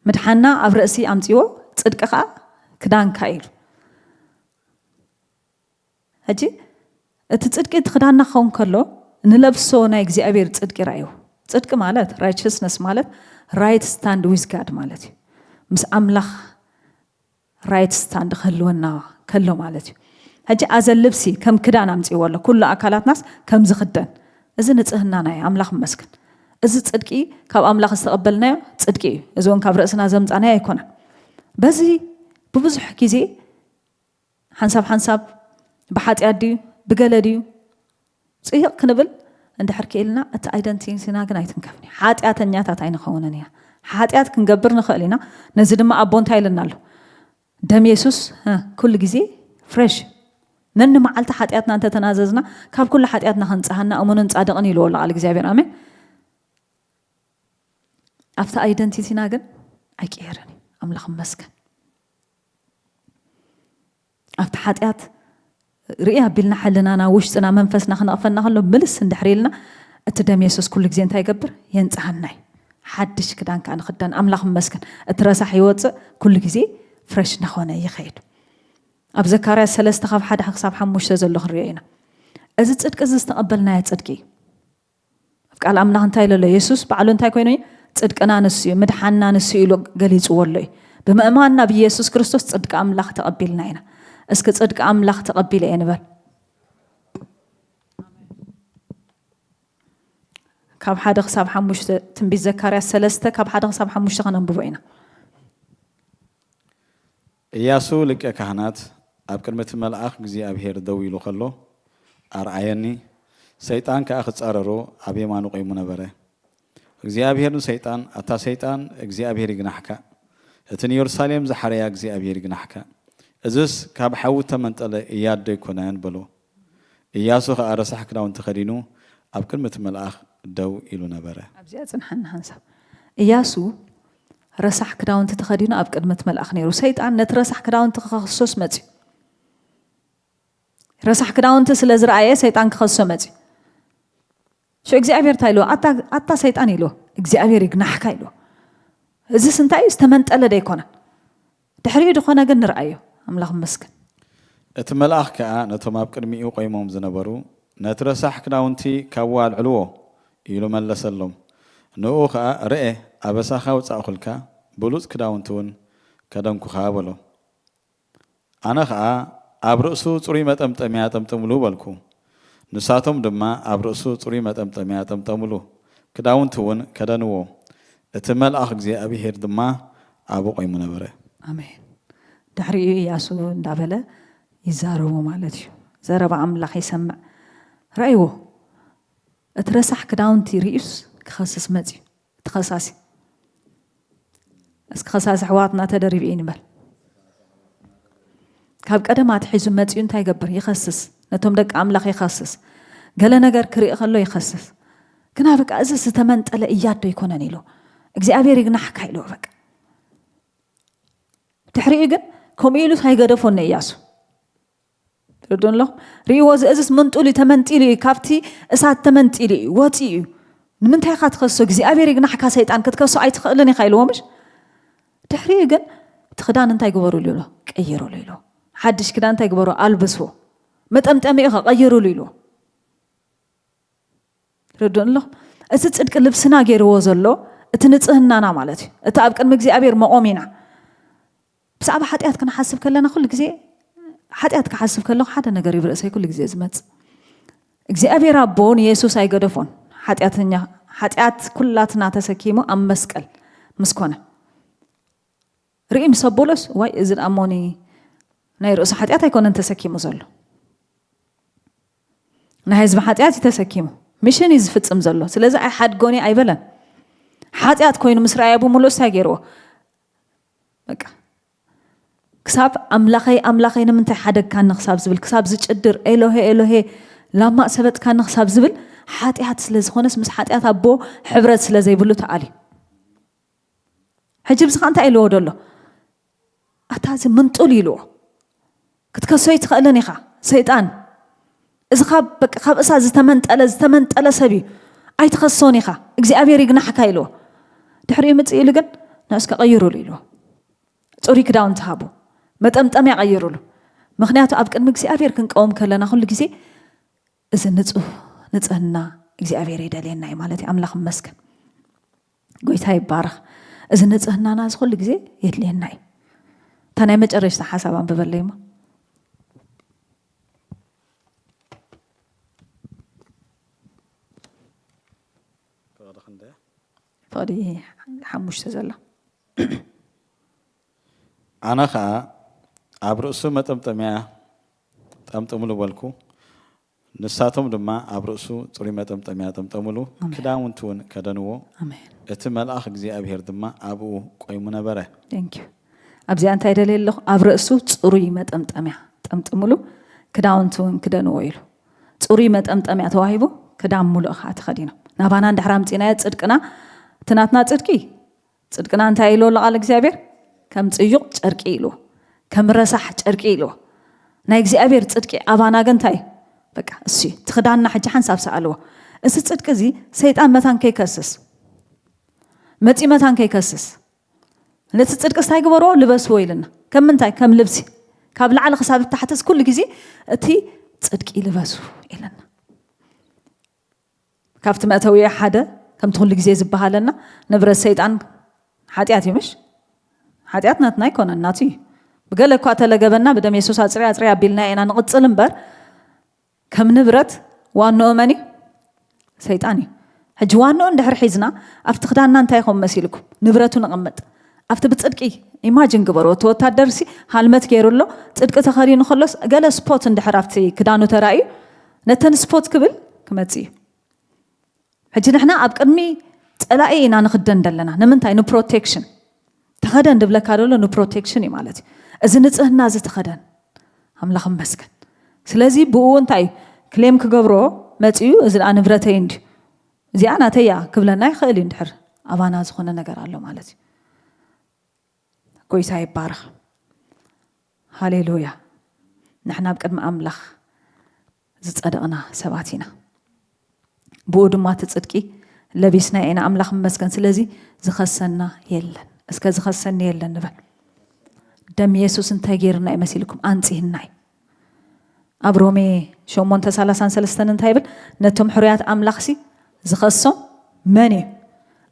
ምድሓና ኣብ ርእሲ ኣምፅዎ ጽድቂ ከዓ ክዳንካ ኢሉ። ሕጂ እቲ ጽድቂ እቲ ክዳንና ክኸውን ከሎ ንለብሶ ናይ እግዚኣብሔር ጽድቂ ራእዩ። ጽድቂ ማለት righteousness ማለት right stand with God ማለት እዩ። ምስ ኣምላኽ right stand ክህልወና ከሎ ማለት እዩ። ሕጂ ኣዘ ልብሲ ከም ክዳን ኣምፅዎ ኣሎ ኩሉ ኣካላትናስ ከም ዝኽደን። እዚ ንጽህናና እዩ። ኣምላኽ ይመስገን። እዚ ጽድቂ ካብ ኣምላኽ ዝተቐበልናዮ ጽድቂ እዩ። እዚ እውን ካብ ርእስና ዘምፃናዮ ኣይኮነን። በዚ ብብዙሕ ግዜ ሓንሳብ ሓንሳብ ብሓጢኣት ድዩ ብገለ ድዩ ፅይቕ ክንብል እንድሕር ክኢልና እቲ ኣይደንቲቲና ግን ኣይትንከፍን እዩ። ሓጢኣተኛታት ኣይንኸውንን ኢና። ሓጢኣት ክንገብር ንኽእል ኢና። ነዚ ድማ ኣቦ እንታይ ኢልና ኣሎ? ደም የሱስ ኩሉ ግዜ ፍሬሽ ነኒ መዓልቲ ሓጢኣትና እንተተናዘዝና ካብ ኩሉ ሓጢኣትና ክንፀሃና እሙንን ፃድቕን ኢልዎ ኣሎ ቃል እግዚኣብሔር። ኣሜን። ኣብቲ ኣይደንቲቲና ግን ኣይቅየርን እዩ። ኣምላኽ ይመስገን። ኣብቲ ሓጢኣት ርኢ ኣቢልና ሕልናና ውሽጥና መንፈስና ክነቕፈና ከሎ ምልስ እንድሕር ኢልና እቲ ደም የሱስ ኩሉ ግዜ እንታይ ይገብር? የንፅሃና እዩ። ሓድሽ ክዳን ከዓ ንኽደን ኣምላኽ ይመስገን። እቲ ረሳሕ ይወፅእ ኩሉ ግዜ ፍረሽ እናኾነ ይኸይድ። ኣብ ዘካርያስ ሰለስተ ካብ ሓደ ክሳብ ሓሙሽተ ዘሎ ክንሪኦ ኢና። እዚ ፅድቂ እዚ ዝተቐበልናዮ ፅድቂ እዩ። ኣብ ቃል ኣምላኽ እንታይ ኢሉ ኣሎ? የሱስ ባዕሉ እንታይ ኮይኑ እዩ? ጽድቅና ንሱ እዩ፣ ምድሓንና ንሱ እዩ ኢሉ ገሊጽዎ ኣሎ እዩ። ብምእማንና ብየሱስ ክርስቶስ ጽድቂ ኣምላኽ ተቐቢልና ኢና። እስኪ ጽድቂ ኣምላኽ ተቐቢለ እየ ንበል። ካብ ሓደ ክሳብ ሓሙሽተ ትንቢት ዘካርያስ ሰለስተ ካብ ሓደ ክሳብ ሓሙሽተ ከነንብቦ ኢና። እያሱ ሊቀ ካህናት ኣብ ቅድሚ እቲ መልኣኽ እግዚኣብሄር ደው ኢሉ ኸሎ ኣርኣየኒ፣ ሰይጣን ከኣ ክጻረሮ ኣብ የማኑ ቈይሙ ነበረ። እግዚኣብሄር ንሰይጣን፣ ኣታ ሰይጣን፣ እግዚኣብሄር ይግናሕካ፣ እቲ ንየሩሳሌም ዝሓረያ እግዚኣብሄር ይግናሕካ፣ እዝስ ካብ ሓዊ እተመንጠለ እያት ዶ ኣይኮነን? በሎ። እያሱ ኸኣ ረሳሕ ክዳውንቲ ኸዲኑ ኣብ ቅድሚ እቲ መልኣኽ ደው ኢሉ ነበረ። ኣብዚኣ ጽንሓኒ ሓንሳብ። እያሱ ረሳሕ ክዳውንቲ ተኸዲኑ ኣብ ቅድሚ እቲ መልኣኽ ነይሩ። ሰይጣን ነቲ ረሳሕ ክዳውንቲ ክኸስሶስ መጽዩ። ረሳሕ ክዳውንቲ ስለ ዝረኣየ ሰይጣን ክኸስሶ መጽዩ። ሽዑ እግዚኣብሔር እንታይ ኢልዎ? ኣታ ኣታ ሰይጣን ኢልዎ። እግዚኣብሔር ይግናሕካ ኢልዎ። እዚስ እንታይ እዩ? ዝተመንጠለ ዶ ኣይኮነን? ድሕሪኡ ዝኾነ ግን ንርኣዮ። ኣምላኽ ይመስገን። እቲ መልኣኽ ከኣ ነቶም ኣብ ቅድሚኡ ቈይሞም ዝነበሩ፣ ነቲ ረሳሕ ክዳውንቲ ካብኡ ኣልዕልዎ ኢሉ መለሰሎም። ንእኡ ኸኣ፣ ርኤ፣ ኣበሳኻ ኣውጻእኹልካ፣ ብሉጽ ክዳውንቲ እውን ከደንኩኻ በሎ። ኣነ ኸኣ፣ ኣብ ርእሱ ጽሩይ መጠምጠምያ ጠምጥምሉ በልኩ። ንሳቶም ድማ ኣብ ርእሱ ጽሩይ መጠምጠምያ ጠምጠምሉ፣ ክዳውንቲ እውን ከደንዎ። እቲ መልኣኽ እግዚኣብሄር ድማ ኣብኡ ቆይሙ ነበረ። ኣሜን። ድሕሪኡ ኢያሱ እንዳበለ ይዛረቡ ማለት እዩ። ዘረባ ኣምላኽ ይሰምዕ። ረእይዎ፣ እቲ ረሳሕ ክዳውንቲ ርእዩስ ክኸስስ መፅዩ። እቲ ኸሳሲ እስኪ ኸሳሲ ኣሕዋትና ተደሪቡ እዩ ንበል። ካብ ቀደም ኣትሒዙ መፅዩ እንታይ ይገብር? ይኸስስ። ነቶም ደቂ ኣምላኽ ይኸስስ። ገለ ነገር ክርኢ ከሎ ይኸስስ። ግና በቃ እዚ ዝተመንጠለ እያዶ ኣይኮነን ኢሉ እግዚኣብሔር ይግናሕካ ኢሉ በቃ ድሕሪኡ ግን ከምኡ ኢሉስ ኣይገደፎን ንእያሱ። ትርድኡ ኣለኹም? ርእይዎ፣ እዚ እዝስ ምንጡል እዩ፣ ተመንጢሉ እዩ፣ ካብቲ እሳት ተመንጢሉ እዩ፣ ወፂኡ እዩ። ንምንታይ ኢኻ ትኸሶ? እግዚኣብሔር ይግናሕካ ሰይጣን፣ ክትከሶ ኣይትኽእልን ኢኻ ኢልዎ ምሽ? ድሕሪኡ ግን እቲ ክዳን እንታይ ግበሩሉ ኢሎ? ቀይሩሉ ኢሎ። ሓድሽ ክዳን እንታይ ግበሩ? ኣልብስዎ። መጠምጠሚኡ ኸ ቀይሩሉ ኢልዎ። ትርድኡ ኣለኹም? እቲ ፅድቂ ልብስና ገይርዎ ዘሎ እቲ ንፅህናና ማለት እዩ። እቲ ኣብ ቅድሚ እግዚኣብሔር መቆሚና ብዛዕባ ሓጢኣት ክንሓስብ ከለና ኩሉ ግዜ ሓጢኣት ክሓስብ ከለኹ ሓደ ነገር እዩ ብርእሰይ ኩሉ ግዜ ዝመጽእ እግዚኣብሔር ኣቦ ንየሱስ ኣይገደፎን ሓጢኣተኛ ሓጢኣት ኩላትና ተሰኪሙ ኣብ መስቀል ምስ ኮነ ርኢ ምስ ኣቦሎስ ዋይ እዚ ደኣ እሞኒ ናይ ርእሱ ሓጢኣት ኣይኮነን ተሰኪሙ ዘሎ ናይ ህዝቢ ሓጢኣት እዩ ተሰኪሙ ሚሽን እዩ ዝፍጽም ዘሎ ስለዚ ኣይሓድጎን እየ ኣይበለን ሓጢኣት ኮይኑ ምስ ረኣየ ብምሉእ እንታይ ገይርዎ በቃ ክሳብ ኣምላኸይ ኣምላኸይ ንምንታይ ሓደግካኒ ክሳብ ዝብል ክሳብ ዝጭድር ኤሎሄ ኤሎሄ ላማ ሰበጥካኒ ክሳብ ዝብል ሓጢኣት ስለ ዝኾነስ ምስ ሓጢኣት ኣቦ ሕብረት ስለ ዘይብሉ ተኣልዩ ሕጂ ብዚ እንታይ ኢልዎ ደሎ ኣታ እዚ ምንጡል ኢልዎ ክትከሶ ይትኽእልን ኢኻ ሰይጣን እዚ ካብ በቃ ካብ እሳት ዝተመንጠለ ዝተመንጠለ ሰብ እዩ ኣይትኸሶን ኢኻ እግዚኣብሔር ይግናሕካ ኢልዎ ድሕሪኡ ምፅእ ኢሉ ግን ንዕስ ከቐይሩሉ ኢልዎ ፅሩይ ክዳውንቲ ሃቡ መጠምጠምያ ቀይሩሉ ምክንያቱ ኣብ ቅድሚ እግዚኣብሔር ክንቀውም ከለና ኩሉ ግዜ እዚ ንፁህ ንፅህና እግዚኣብሔር የደልየና እዩ ማለት እዩ ኣምላኽ መስገን ጎይታ ይባረኽ እዚ ንፅህናና እዚ ኩሉ ግዜ የድልየና እዩ እታ ናይ መጨረሽታ ሓሳብ ኣንብበለይ ሞ ፍቕዲ ሓሙሽተ ዘላ ኣነ ኸዓ ኣብ ርእሱ መጠምጠምያ ጠምጥምሉ በልኩ ንሳቶም ድማ ኣብ ርእሱ ጽሩይ መጠምጠምያ ጠምጠምሉ፣ ክዳውንቲ እውን ከደንዎ። እቲ መልኣኽ እግዚኣብሄር ድማ ኣብኡ ቈይሙ ነበረ። Thank you። ኣብዚኣ እንታይ ደልየ ኣለኹ? ኣብ ርእሱ ጽሩይ መጠምጠምያ ጠምጥምሉ፣ ክዳውንቲ እውን ክደንዎ ኢሉ። ጽሩይ መጠምጠምያ ተዋሂቡ፣ ክዳን ሙሉእ ኸዓ ተኸዲኖም። ናባና እንድሕር ኣምጺእናዮ ጽድቅና፣ እቲ ናትና ጽድቂ፣ ጽድቅና እንታይ ኢልዎ ኣሎ ቃል እግዚኣብሔር? ከም ጽዩቕ ጨርቂ ኢልዎ፣ ከም ረሳሕ ጨርቂ ኢልዎ። ናይ እግዚኣብሔር ጽድቂ ኣባና ግን እንታይ እዩ? በቃ እሱ እዩ። እቲ ክዳንና ሕጂ ሓንሳብ ሰኣልዎ። እዚ ጽድቂ እዚ ሰይጣን መታን ከይከስስ፣ መጺኡ መታን ከይከስስ፣ ነቲ ጽድቂ እንታይ ግበርዎ? ልበስዎ ኢልና። ከም ምንታይ? ከም ልብሲ። ካብ ላዕሊ ክሳብ ታሕትስ ኩሉ ግዜ እቲ ጽድቂ ልበሱ ኢልና። ካብቲ መእተዊ ሓደ ከምቲ ኩሉ ግዜ ዝበሃለና ንብረት ሰይጣን ሓጢኣት እዩ ምሽ? ሓጢኣት ናትና ኣይኮነን ናቱ እዩ። ብገለ እኳ ተለገበና ብደም የሱስ ኣፅሪ ኣፅሪ ኣቢልና ኢና ንቕፅል እምበር ከም ንብረት ዋንኦ መን እዩ? ሰይጣን እዩ። ሕጂ ዋንኦ እንድሕር ሒዝና ኣብቲ ክዳንና እንታይ ይኸውን መሲልኩም? ንብረቱ ነቐምጥ። ኣብቲ ብፅድቂ ኢማጅን ግበርዎ። እቲ ወታደር ሲ ሃልመት ገይሩ ኣሎ፣ ፅድቂ ተኸዲኑ ከሎስ ገለ ስፖት እንድሕር ኣብቲ ክዳኑ ተራእዩ ነተን ስፖት ክብል ክመፅእ እዩ። ሕጂ ንሕና ኣብ ቅድሚ ፀላኢ ኢና ንኽደን ዘለና። ንምንታይ? ንፕሮቴክሽን። ተኸደን ድብለካ ደሎ ንፕሮቴክሽን እዩ ማለት እዩ። እዚ ንፅህና እዚ ተኸደን። ኣምላኽ መስገን። ስለዚ ብኡ እንታይ እዩ? ክሌም ክገብሮ መፂኡ እዚ ደኣ ንብረተይ እንድዩ። እዚኣ ናተይ እያ ክብለና ይኽእል እዩ እንድሕር ኣባና ዝኾነ ነገር ኣሎ ማለት እዩ። ጎይታ ይባረኽ። ሃሌሉያ። ንሕና ኣብ ቅድሚ ኣምላኽ ዝጸደቕና ሰባት ኢና። ብኡ ድማ እቲ ጽድቂ ለቢስና ኢና። ኣምላኽ ይመስገን። ስለዚ ዝኸሰና የለን። እስከ ዝኸሰኒ የለን ንበል። ደም የሱስ እንታይ ገይርና እዩ መሲልኩም? ኣንጺህና እዩ። ኣብ ሮሜ ሸሞንተ ሰላሳን ሰለስተን እንታይ ይብል? ነቶም ሕሩያት ኣምላኽሲ ዝኸሶም መን እዩ?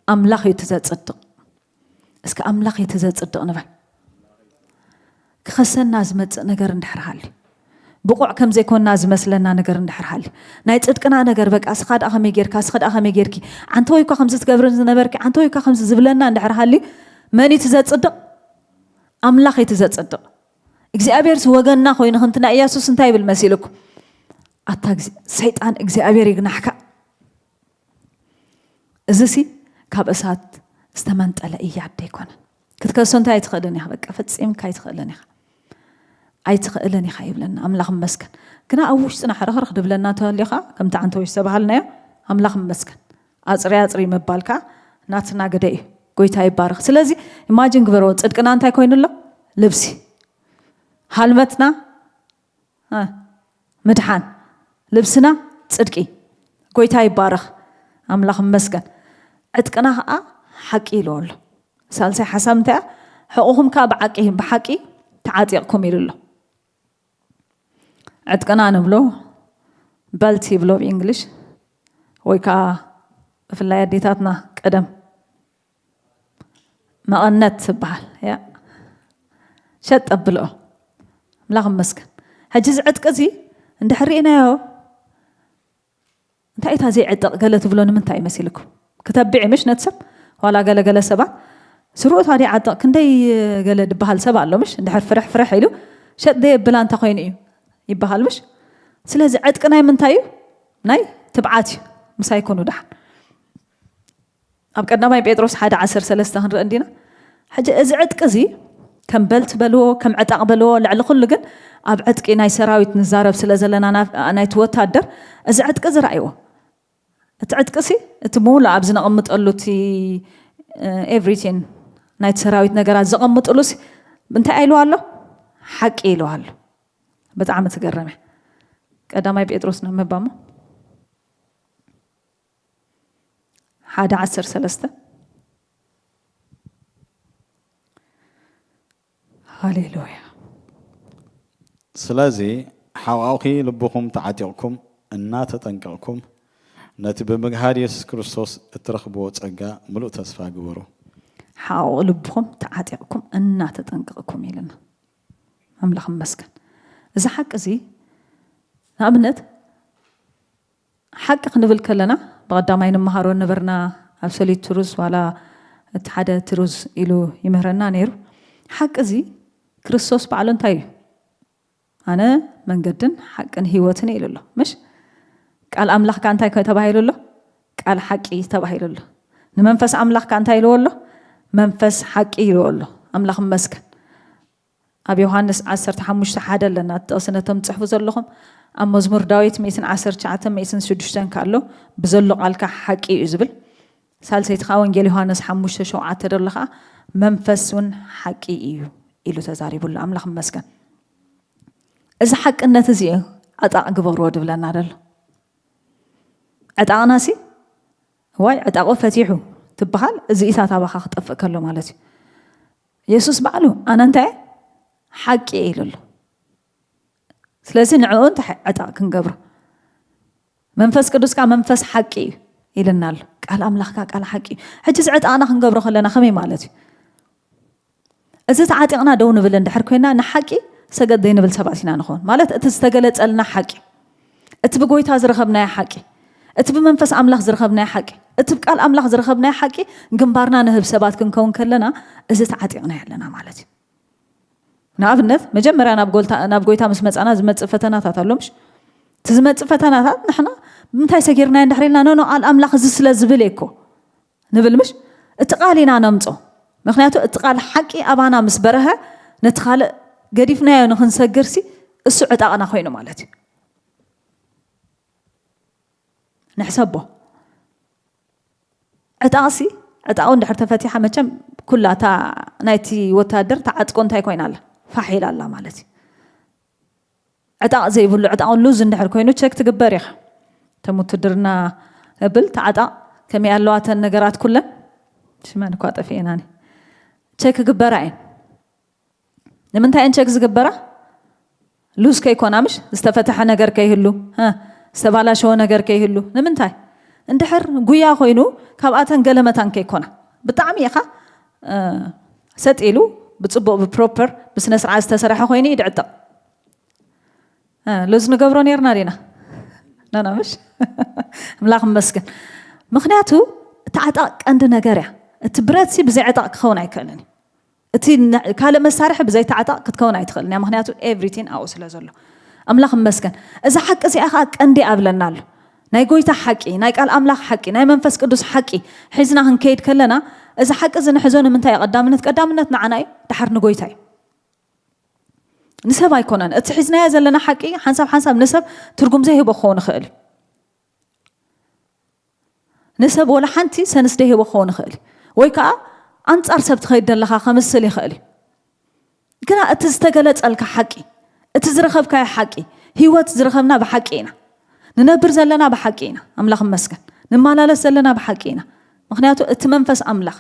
ኣምላኽ እዩ እቲ ዘጽድቕ። እስከ ኣምላኽ እዩ እቲ ዘጽድቕ ንበል። ክኸሰና ዝመጽእ ነገር እንድሕር ሃልዩ፣ ብቑዕ ከም ዘይኮንና ዝመስለና ነገር እንድሕር ሃልዩ፣ ናይ ጽድቅና ነገር፣ በቃ እስኻ ደኣ ከመይ ጌርካ፣ እስኻ ደኣ ከመይ ጌርኪ፣ ኣንተ ወይ እኳ ከምዚ ትገብርን ዝነበርኪ፣ ኣንተ ወይ እኳ ከምዚ ዝብለና እንድሕር ሃልዩ፣ መን እዩ እቲ ዘጽድቕ? ኣምላኽ እዩ እቲ ዘጽድቕ። እግዚኣብሔርስ ወገንና ኮይኑ፣ ከምቲ ናይ ኢየሱስ እንታይ ይብል መሲልኩም? ኣታ ግዜ ሰይጣን እግዚኣብሔር ይግናሕካ። እዚሲ ካብ እሳት ዝተመንጠለ እያት ደይኮነ። ክትከሶ እንታይ ኣይትኽእልን ኢኻ፣ በቃ ፈጺምካ ኣይትኽእልን ኢኻ። ኣይትኽእልን ኢኻ ይብለና ኣምላኽ መስከን። ግና ኣብ ውሽጥና ሕርኽርኽ ድብለና እንተሃልዩ ኸዓ፣ ከምቲ ዓንተወሽ ዝተባሃልናዮ ኣምላኽ መስከን። ኣጽሪ ኣጽሪ ምባልካ ናትና ግደ እዩ። ጎይታ ይባረኽ። ስለዚ ኢማጂን ግበሮ፣ ጽድቅና እንታይ ኮይኑ ኣሎ? ልብሲ። ሃልመትና እ፣ ምድሓን። ልብስና ጽድቂ። ጎይታ ይባረኽ። ኣምላኽ መስገን። ዕጥቅና ኸዓ ሓቂ ኢሉ ኣሎ። ሳልሳይ ሓሳብ እንታይ እያ? ሕቑኹም ከኣ ብዓቂ-፣ ብሓቂ ተዓጢቕኩም ኢሉ ኣሎ። ዕጥቅና ንብሎ፣ በልት ይብሎ ብእንግሊሽ፣ ወይ ከኣ ብፍላይ ኣዴታትና ቀደም መቐነት ትበሃል እያ። ሸጥ ኣብልኦ። ኣምላኽ ይመስገን። ሕጂ እዚ ዕጥቂ እዚ እንድሕር ርኢናዮ፣ እንታይ እታ ዘይዕጠቕ ገለ ትብሎ ንምንታይ እዩ መሲልኩም? ክተብዕ እዩ ምሽ ነቲ ሰብ? ዋላ ገለ ገለ ሰባት ስሩኡ ታዲያ ዓጥቕ ክንደይ ገለ ድበሃል ሰብ ኣሎ ምሽ? እንድሕር ፍርሕ ፍርሕ ኢሉ ሸጥ ደየብላ እንታይ ኮይኑ እዩ ይበሃል ምሽ? ስለዚ ዕጥቂ ናይ ምንታይ እዩ? ናይ ትብዓት እዩ። ምሳይ ኩኑ ደሓን። ኣብ ቀዳማይ ጴጥሮስ ሓደ ዓሰርተ ሰለስተ ክንርኢ እንዲና። ሕጂ እዚ ዕጥቂ እዚ ከም በልት በልዎ፣ ከም ዕጣቕ በልዎ፣ ልዕሊ ኩሉ ግን ኣብ ዕጥቂ ናይ ሰራዊት ንዛረብ ስለ ዘለና ና-፣ ናይቲ ወታደር እዚ ዕጥቂ እዚ ረኣይዎ። እቲ ዕጥቂ ሲ እቲ ምውላ ኣብዚ ነቐምጠሉ እቲ፣ እ፣ ኤቭሪቲን ናይቲ ሰራዊት ነገራት ዘቐምጥሉ ሲ እንታይ ኢልዎ ኣሎ? ሓቂ ኢልዎ ኣሎ። ብጣዕሚ ትገርም እያ። ቀዳማይ ጴጥሮስ ነንብባ እሞ። ሓደ ዓሰርተ ሰለስተ። ሃሌሉያ። ስለዚ ሓቋውኺ ልብኹም ተዓጢቕኩም እናተጠንቀቕኩም ነቲ ብምግሃድ የሱስ ክርስቶስ እትረኽብዎ ጸጋ ምሉእ ተስፋ ግበሩ። ሓቑ ልብኹም ተዓጢቕኩም እናተጠንቀቕኩም ኢልና። ኣምላኽ ይመስገን። እዚ ሓቂ እዚ ንኣብነት ሓቂ ክንብል ከለና ብቐዳማይ ንመሃሮ ነበርና ኣብ ሰሊት ትሩዝ ዋላ እቲ ሓደ ትሩዝ ኢሉ ይምህረና ነይሩ። ሓቂ እዚ ክርስቶስ ባዕሉ እንታይ እዩ? ኣነ መንገድን ሓቅን ህይወትን ኢሉ ኣሎ። ምሽ? ቃል ኣምላኽ ከ እንታይ ተባሂሉ ኣሎ? ቃል ሓቂ ተባሂሉ ኣሎ። ንመንፈስ ኣምላኽ ከ እንታይ ኢልዎ ኣሎ? መንፈስ ሓቂ ኢልዎ ኣሎ። ኣምላኽ ይመስገን። ኣብ ዮሃንስ ዓሰርተ ሓሙሽተ ሓደ ኣለና፣ እቲ ጥቕሲ ነቶም ትጽሕፉ ዘለኹም። ኣብ መዝሙር ዳዊት ሚእትን ዓሰርተ ትሽዓተን ሚእትን ሽዱሽተን ከ ኣሎ፣ ብዘሎ ቃልካ ሓቂ እዩ ዝብል። ሳልሰይቲ ከኣ ወንጌል ዮሃንስ ሓሙሽተ ሸውዓተ ደሎ ከኣ መንፈስ እውን ሓቂ እዩ ኢሉ ተዛሪቡ ኣሎ። ኣምላኽ ይመስገን። እዚ ሓቅነት እዚ እዩ ዕጣቕ ግበርዎ ድብለና ደሎ። ዕጣቕናሲ ዋይ ዕጣቑ ፈቲሑ ትበሃል፣ እዚ ኢሳት ኣባኻ ክጠፍእ ከሎ ማለት እዩ። የሱስ ባዕሉ ኣነ እንታይ እየ? ሓቂ እየ ኢሉ ኣሎ። ስለዚ ንዕኡ እንታይ ዕጣቕ ክንገብሮ? መንፈስ ቅዱስ ከኣ መንፈስ ሓቂ እዩ ኢልና ኣሎ። ቃል ኣምላኽ ከኣ ቃል ሓቂ እዩ። ሕጂ እዚ ዕጣቕና ክንገብሮ ከለና ከመይ ማለት እዩ? እዚ ተዓጢቕና ደው ንብል እንድሕር ኮይና ንሓቂ ሰገድ ዘይንብል ሰባት ኢና ንኸውን። ማለት እቲ ዝተገለጸልና ሓቂ፣ እቲ ብጎይታ ዝረኸብናዮ ሓቂ፣ እቲ ብመንፈስ ኣምላኽ ዝረኸብናዮ ሓቂ፣ እቲ ብቃል ኣምላኽ ዝረኸብናዮ ሓቂ ግንባርና ንህብ ሰባት ክንከውን ከለና እዚ ተዓጢቕና ኣለና ማለት እዩ። ንኣብነት መጀመርያ ናብ ጎልታ-፣ ናብ ጎይታ ምስ መጻና ዝመጽእ ፈተናታት ኣሎ ምሽ? እቲ ዝመጽእ ፈተናታት ንሕና ብምንታይ ሰጊርናዮ እንድሕር ኢልና፣ ኖ፣ ኖ፣ ቃል ኣምላኽ እዚ ስለ ዝብል እየ እኮ ንብል ምሽ? እቲ ቃል ኢና ነምጾ። ምኽንያቱ እቲ ቃል ሓቂ ኣባና ምስ በረሀ ነቲ ካልእ ገዲፍናዮ ንኽንሰግርሲ እሱ ዕጣቕና ኮይኑ ማለት እዩ። ንሕሰቦ። ዕጣቕሲ፣ ዕጣቑ እንድሕር ተፈቲሓ መቸም ኩላ እታ ናይቲ ወታደር ተዓጥቆ እንታይ ኮይና ኣላ? ፋሕ ኢላ ኣላ ማለት እዩ። ዕጣቕ ዘይብሉ፣ ዕጣቑ ሉዝ እንድሕር ኮይኑ ቸክ ትግበር ኢኻ። እቶም ውትድርና እብል ተዓጣቕ ከመይ ኣለዋ እተን ነገራት ኩለን? ሽመን እኳ ጠፊኤናኒ። ቸክ ክግበራ እየን። ንምንታይ እየን ቸክ ዝግበራ? ሉዝ ከይኮና ምሽ? ዝተፈተሐ ነገር ከይህሉ፣ ሀ፣ ዝተባላሸወ ነገር ከይህሉ። ንምንታይ? እንድሕር ጉያ ኮይኑ ካብኣተን ገለ መታን ከይኮና ብጣዕሚ ኢኻ ሰጥ ኢሉ ብፅቡቅ ብፕሮፐር ብስነ ስርዓት ዝተሰረሐ ኮይኑ ይድዕጠቕ። ሎዝ ንገብሮ ነርና ዲና ነና ምሽ? ኣምላኽ መስገን። ምክንያቱ እቲ ዓጣቕ ቀንዲ ነገር እያ። እቲ ብረት ሲ ብዘይ ዕጣቕ ክኸውን ኣይክእልን እዩ። እቲ ካልእ መሳርሒ ብዘይተዓጣቕ ክትከውን ኣይትኽእልን እያ። ምክንያቱ ኤቭሪቲን ኣብኡ ስለ ዘሎ ኣምላኽ መስገን። እዚ ሓቂ እዚኣ ከዓ ቀንዲ ኣብለና ኣሎ። ናይ ጎይታ ሓቂ፣ ናይ ቃል ኣምላኽ ሓቂ፣ ናይ መንፈስ ቅዱስ ሓቂ ሒዝና ክንከይድ ከለና፣ እዚ ሓቂ እዚ ንሕዞ ንምንታይ እዩ ቀዳምነት? ቀዳምነት ንዓና እዩ፣ ድሓር ንጎይታ እዩ። ንሰብ ኣይኮነን። እቲ ሒዝናዮ ዘለና ሓቂ ሓንሳብ ሓንሳብ ንሰብ ትርጉም ዘይህቦ ክኸውን ይኽእል እዩ። ንሰብ ወላ ሓንቲ ሰንስ ዘይህቦ ክኸውን ይኽእል እዩ። ወይ ከዓ ኣንጻር ሰብ ትኸይድ ዘለኻ ከምስል ይኽእል እዩ። ግና እቲ ዝተገለጸልካ ሓቂ፣ እቲ ዝረኸብካዮ ሓቂ፣ ህይወት ዝረኸብና ብሓቂ ኢና። ንነብር ዘለና ብሓቂ ኢና። ኣምላኽ መስገን። ንመላለስ ዘለና ብሓቂ ኢና። ምክንያቱ እቲ መንፈስ ኣምላኽ፣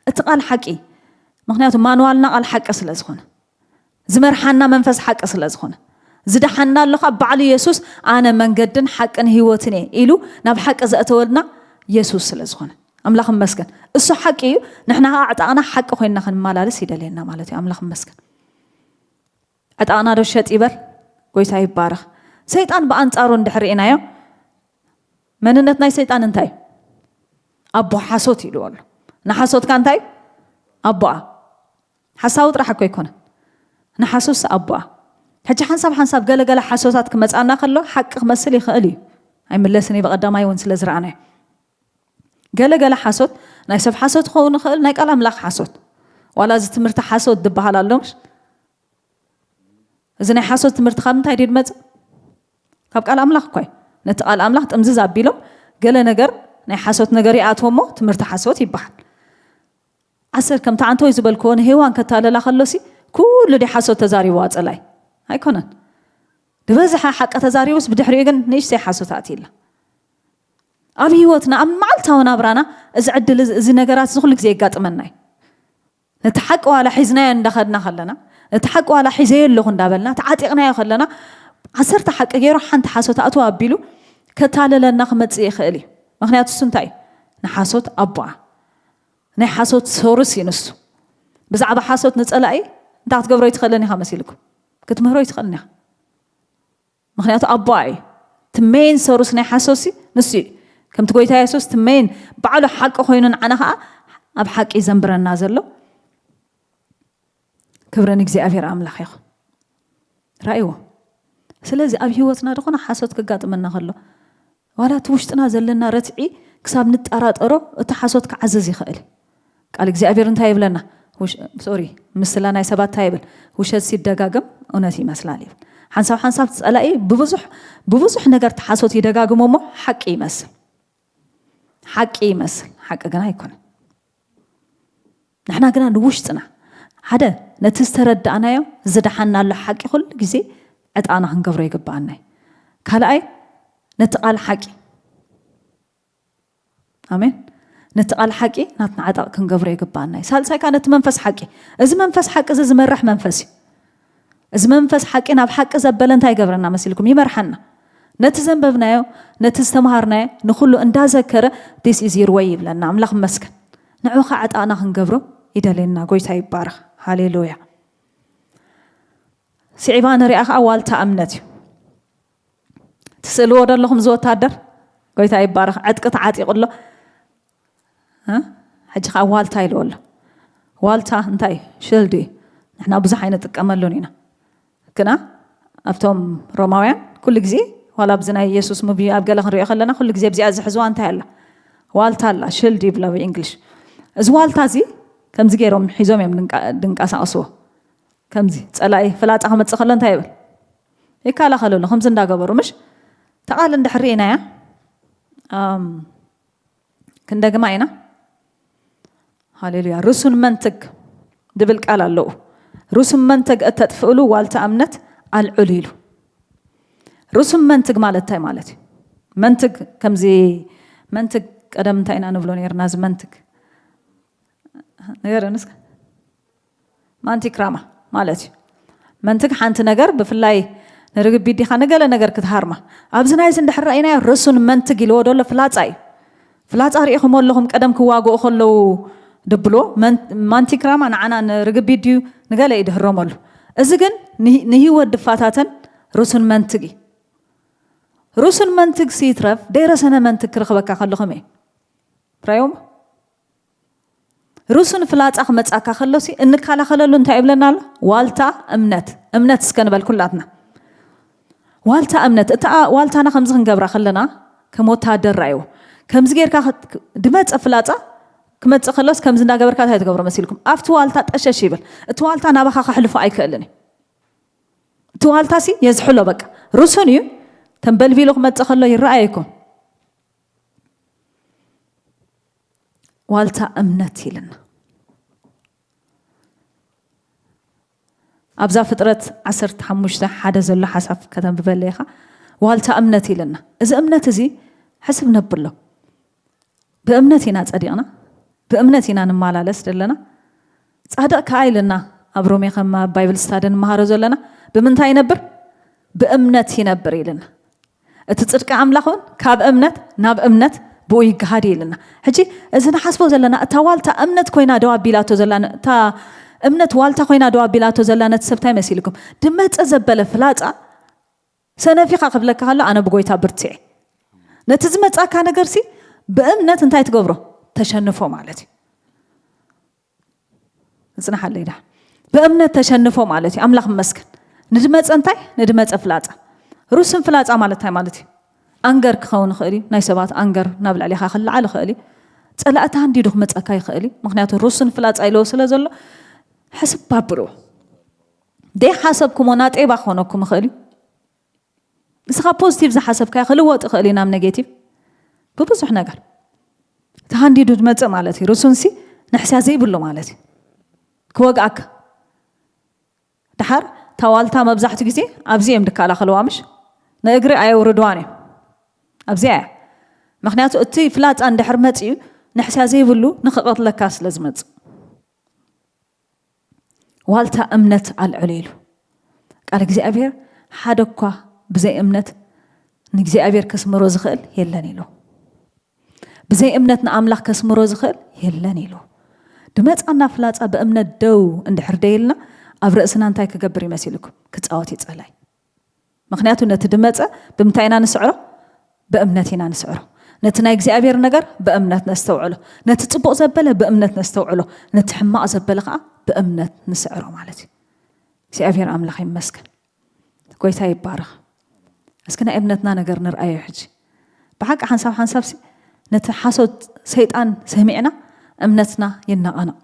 እቲ ቃል ሓቂ፣ ምክንያቱ ማንዋልና ቃል ሓቂ ስለ ዝኾነ፣ ዝመርሓና መንፈስ ሓቂ ስለ ዝኾነ፣ ዝደሓና ኣሎ ካብ ባዕሉ የሱስ፣ ኣነ መንገድን ሓቅን ህይወትን እየ ኢሉ ናብ ሓቂ ዘእተወልና የሱስ ስለ ዝኾነ ኣምላኽ መስገን። እሱ ሓቂ እዩ። ንሕና ከዓ ዕጣቕና ሓቂ ኮይንና ክንመላለስ ይደልየና ማለት እዩ። ኣምላኽ መስገን። ዕጣቕና ዶ ሸጥ ይበል? ጎይታ ይባረኽ። ሰይጣን ብኣንጻሩ እንድሕር ርኢናዮ፣ መንነት ናይ ሰይጣን እንታይ እዩ? ኣቦ ሓሶት ኢልዎ ኣሎ። ንሓሶትካ እንታይ እዩ? ኣቦኣ። ሓሳዊ ጥራሕ እኮ ኣይኮነን። ንሓሶስ ኣቦኣ። ሕጂ ሓንሳብ ሓንሳብ ገለገለ ሓሶታት ክመጻና ከሎ ሓቂ ክመስል ይኽእል እዩ። ኣይምለስን እዩ፣ ብቐዳማይ እውን ስለ ዝረኣናዮ። ገለገለ ሓሶት ናይ ሰብ ሓሶት ክኸውን ይኽእል፣ ናይ ቃል ኣምላኽ ሓሶት። ዋላ እዚ ትምህርቲ ሓሶት ዝበሃል ኣሎ ምሽ? እዚ ናይ ሓሶት ትምህርቲ ካብ ምንታይ ድዩ ዝመጽእ? ካብ ቃል ኣምላኽ እኳ እዩ። ነቲ ቃል ኣምላኽ ጥምዝዝ ኣቢሎም ገለ ነገር ናይ ሓሶት ነገር ይኣትዎ እሞ ትምህርቲ ሓሶት ይበሃል። ዓሰር ከምቲ ዓንተወይ ዝበልክዎ ንሄዋን ከታለላ ከሎሲ ኩሉ ዲ ሓሶት ተዛሪብዋ ጸላይ ኣይኮነን። ዝበዝሐ ሓቂ ተዛሪቡስ ብድሕሪኡ ግን ንእሽተይ ሓሶት ኣትይላ። ኣብ ህይወትና ኣብ መዓልታዊ ናብራና እዚ ዕድል እዚ፣ እዚ ነገራት እዚ ኩሉ ግዜ የጋጥመና እዩ። ነቲ ሓቂ ዋላ ሒዝናዮ እንዳኸድና ከለና፣ ነቲ ሓቂ ዋላ ሒዘዮ ኣለኹ እንዳበልና ተዓጢቕናዮ ከለና፣ ዓሰርተ ሓቂ ገይሩ ሓንቲ ሓሶት ኣትዋ ኣቢሉ ከታለለና ክመጽእ ይኽእል እዩ። ምክንያቱ እሱ እንታይ እዩ? ንሓሶት ኣቦኣ ናይ ሓሶት ሶርስ እዩ ንሱ። ብዛዕባ ሓሶት ንጸላኢ እንታይ ክትገብሮ ይትኽእልን ኢኻ መሲልኩም? ክትምህሮ ይትኽእልን ኢኻ። ምክንያቱ ኣቦኣ እዩ። እቲ ሜን ሶርስ ናይ ሓሶሲ ንሱ እዩ። ከምቲ ጎይታ የሱስ እቲ ሜን ባዕሉ ሓቂ ኮይኑ ንዓና ከዓ ኣብ ሓቂ ዘንብረና ዘሎ ክብሪ ንእግዚኣብሔር ኣምላኽ ይኹን። ራእይዎ። ስለዚ ኣብ ህይወትና ዝኾነ ሓሶት ክጋጥመና ከሎ ዋላ እቲ ውሽጥና ዘለና ረትዒ ክሳብ ንጠራጠሮ እቲ ሓሶት ክዓዘዝ ይኽእል እዩ። ቃል እግዚኣብሔር እንታይ ይብለና? ውሽ- ሶሪ ምስላ ናይ ሰባት እንታይ ይብል? ውሸት ሲደጋገም እውነት ይመስላል ይብል። ሓንሳብ ሓንሳብ ጸላኢ ብብዙሕ ብብዙሕ ነገር እቲ ሓሶት ይደጋግሞ እሞ ሓቂ ይመስል፣ ሓቂ ይመስል፣ ሓቂ ግና ኣይኮነን። ንሕና ግና ንውሽጥና ሓደ ነቲ ዝተረዳእናዮ ዝደሓናሉ ሓቂ ኩሉ ግዜ ዕጣና ክንገብሮ ይግባኣና እዩ። ካልኣይ ነቲ ቃል ሓቂ ኣሜን። ነቲ ቃል ሓቂ ናትና ዓጣቕ ክንገብሮ ይግባኣና እዩ። ሳልሳይ ከዓ ነቲ መንፈስ ሓቂ፣ እዚ መንፈስ ሓቂ እዚ ዝመርሕ መንፈስ እዩ። እዚ መንፈስ ሓቂ ናብ ሓቂ ዘበለ እንታይ ይገብረና መሲልኩም? ይመርሓና። ነቲ ዘንበብናዮ፣ ነቲ ዝተምሃርናዮ ንኩሉ እንዳዘከረ this is your way ይብለና። ኣምላኽ መስገን። ንዑ ከዓ ዕጣቕና ክንገብሮ ይደልየና። ጎይታ ይባረኽ። ሃሌሉያ። ስዒባ ንሪኣ ከዓ ዋልታ እምነት እዩ። ትስእልዎ ዶ ኣለኹም? እዚ ወታደር ጎይታ ይባረኽ። ዕጥቂ ተዓጢቑ ኣሎ። እ? ሕጂ ከዓ ዋልታ ኢልዎ ኣሎ። ዋልታ እንታይ እዩ? ሽልድ እዩ። ንሕና ብዙሕ ኣይንጥቀመሉን ኢና። ግና ኣብቶም ሮማውያን ኩሉ ግዜ ዋላ ኣብዚ ናይ የሱስ ሙቪ ኣብ ገለ ክንሪኦ ከለና ኩሉ ግዜ ኣብዚኣ ዝሕዝዋ እንታይ ኣላ? ዋልታ ኣላ፣ ሽልድ ይብላ ብእንግሊሽ። እዚ ዋልታ እዚ ከምዚ ገይሮም ሒዞም እዮም ድንቃ- ድንቀሳቐስዎ። ከምዚ ጸላኢ ፍላጻ ክመጽእ ከሎ እንታይ ይብል? ይከላኸለሉ። ከምዚ እንዳገበሩ ምሽ ተቓል እንድሕር ርኢናያ ክንደግማ ኢና። ሃሌሉያ። ርሱን መንትግ ድብል ቃል ኣለዉ። ርሱን መንትግ እተጥፍእሉ ዋልታ እምነት ኣልዕሉ ኢሉ። ርሱን መንትግ ማለት እንታይ ማለት እዩ? መንትግ ከምዚ መንትግ ቀደም እንታይ ኢና ንብሎ ነርና? እዚ መንትግ ነገር ንስ ማንቲክራማ ማለት እዩ። መንትግ ሓንቲ ነገር ብፍላይ ንርግቢት ዲኻ ንገለ ነገር ክትሃርማ ኣብዚ ናይዚ እንድሕር ርኢናዮ ርሱን መንትግ ኢልዎ ደሎ ፍላጻ እዩ። ፍላጻ ርኢኹም ኣለኹም፣ ቀደም ክዋግኡ ከለዉ ድብሎ ማንቲክራማ ንዓና ንርግቢት ድዩ ንገለ ይድህሮም ኣሎ። እዚ ግን ንህይወት ድፋታተን ሩሱን መንትግ እዩ። ሩሱን መንትግ ሲትረፍ ደይረሰነ መንትግ ክረኽበካ ከለኹም እየ ትራዮም። ሩሱን ፍላጻ ክመጻካ ከሎሲ እንከላኸለሉ እንታይ ይብለና ኣሎ? ዋልታ እምነት። እምነት እስከ ንበል ኩላትና። ዋልታ እምነት። እታ ዋልታና ከምዚ ክንገብራ ከለና ከም ወታደር ራእይዎ። ከምዚ ጌርካ ድመጸ ፍላጻ ክመጽእ ከሎስ ከምዚ እንዳገበርካ እንታይ ትገብሮ መሲልኩም? ኣብቲ ዋልታ ጠሸሽ ይብል። እቲ ዋልታ ናባኻ ከሕልፎ ኣይክእልን እዩ። እቲ ዋልታሲ የዝሕሎ በቃ። ሩሱን እዩ። ተንበልቢሉ ክመጽእ ከሎ ይረኣየኩም። ዋልታ እምነት ኢልና ኣብዛ ፍጥረት ዓሰርተ ሓሙሽተ ሓደ ዘሎ ሓሳብ ከተንብበለ ኢኻ። ዋልታ እምነት ኢልና፣ እዚ እምነት እዚ ሕስብ ነብሎ። ብእምነት ኢና ጸዲቕና፣ ብእምነት ኢና ንመላለስ ዘለና። ጻድቕ ከኣ ኢልና ኣብ ሮሜ ከም ኣብ ባይብል ስታዲ ንመሃሮ ዘለና ብምንታይ ይነብር? ብእምነት ይነብር ኢልና። እቲ ጽድቂ ኣምላኽ እውን ካብ እምነት ናብ እምነት ብኡ ይገሃድ እዩ ኢልና። ሕጂ እዚ ንሓስቦ ዘለና እታ ዋልታ እምነት ኮይና ደው ኣቢላቶ ዘላ እታ እምነት ዋልታ ኮይና ደው ኣቢላቶ ዘላ ነቲ ሰብ እንታይ መሲልኩም? ድመጸ ዘበለ ፍላጻ ሰነፊኻ ክብለካ ከሎ ኣነ ብጎይታ ብርትዕ ነቲ ዝመጻካ ነገርሲ ብእምነት እንታይ ትገብሮ? ተሸንፎ ማለት እዩ። እጽናሓለይ ዳ ብእምነት ተሸንፎ ማለት እዩ። ኣምላኽ መስከን ንድመጸ እንታይ ንድመጸ ፍላጻ ሩስን ፍላጻ ማለት እንታይ ማለት እዩ? ኣንገር ክኸውን ይኽእል እዩ። ናይ ሰባት ኣንገር ናብ ልዕሊኻ ክለዓል ይኽእል እዩ። ጸላእቲ ሃንዲዱ ክመጸካ ይኽእል እዩ። ምክንያቱ ሩስን ፍላጻ ኢለዎ ስለ ዘሎ ሕስብ ኣብልዎ። ደይ ሓሰብኩሞ ናጤባ ክኾነኩም ይኽእል እዩ። ንስኻ ፖዚቲቭ ዝሓሰብካዮ ክልወጥ ይኽእል እዩ ናብ ኔጌቲቭ ብብዙሕ ነገር። ተሃንዲዱ ዝመጽእ ማለት እዩ። ርሱንሲ ንሕስያ ዘይብሉ ማለት እዩ። ክወግኣካ። ድሓር ታዋልታ መብዛሕትኡ ግዜ ኣብዚ እዮም ድከላኸልዋ ምሽ ንእግሪ ኣየውርድዋን እዮም። ኣብዚኣ እያ። ምክንያቱ እቲ ፍላጻ እንድሕር መጽኡ ንሕስያ ዘይብሉ ንክቐትለካ ስለ ዝመጽእ። ዋልታ እምነት ኣልዕሉ ኢሉ ቃል እግዚኣብሔር። ሓደ እኳ ብዘይ እምነት ንእግዚኣብሔር ከስምሮ ዝኽእል የለን ኢሉ። ብዘይ እምነት ንኣምላኽ ከስምሮ ዝኽእል የለን ኢሉ። ድመጻና ፍላጻ ብእምነት ደው እንድሕር ደይልና ኣብ ርእስና እንታይ ክገብር ይመሲልኩም? ክጻወት ይጸላይ። ምክንያቱ ነቲ ድመጸ ብምንታይ ኢና ንስዕሮ? ብእምነት ኢና ንስዕሮ። ነቲ ናይ እግዚኣብሔር ነገር ብእምነት ነስተውዕሎ። ነቲ ጽቡቕ ዘበለ ብእምነት ነስተውዕሎ። ነቲ ሕማቕ ዘበለ ከዓ ብእምነት ንስዕሮ ማለት እዩ። እግዚኣብሔር ኣምላኽ ይመስገን። ጎይታ ይባረኽ። እስኪ ናይ እምነትና ነገር ንርኣዮ ሕጂ። ብሓቂ ሓንሳብ ሓንሳብሲ ነቲ ሓሶት ሰይጣን ሰሚዕና እምነትና ይነቓነቕ።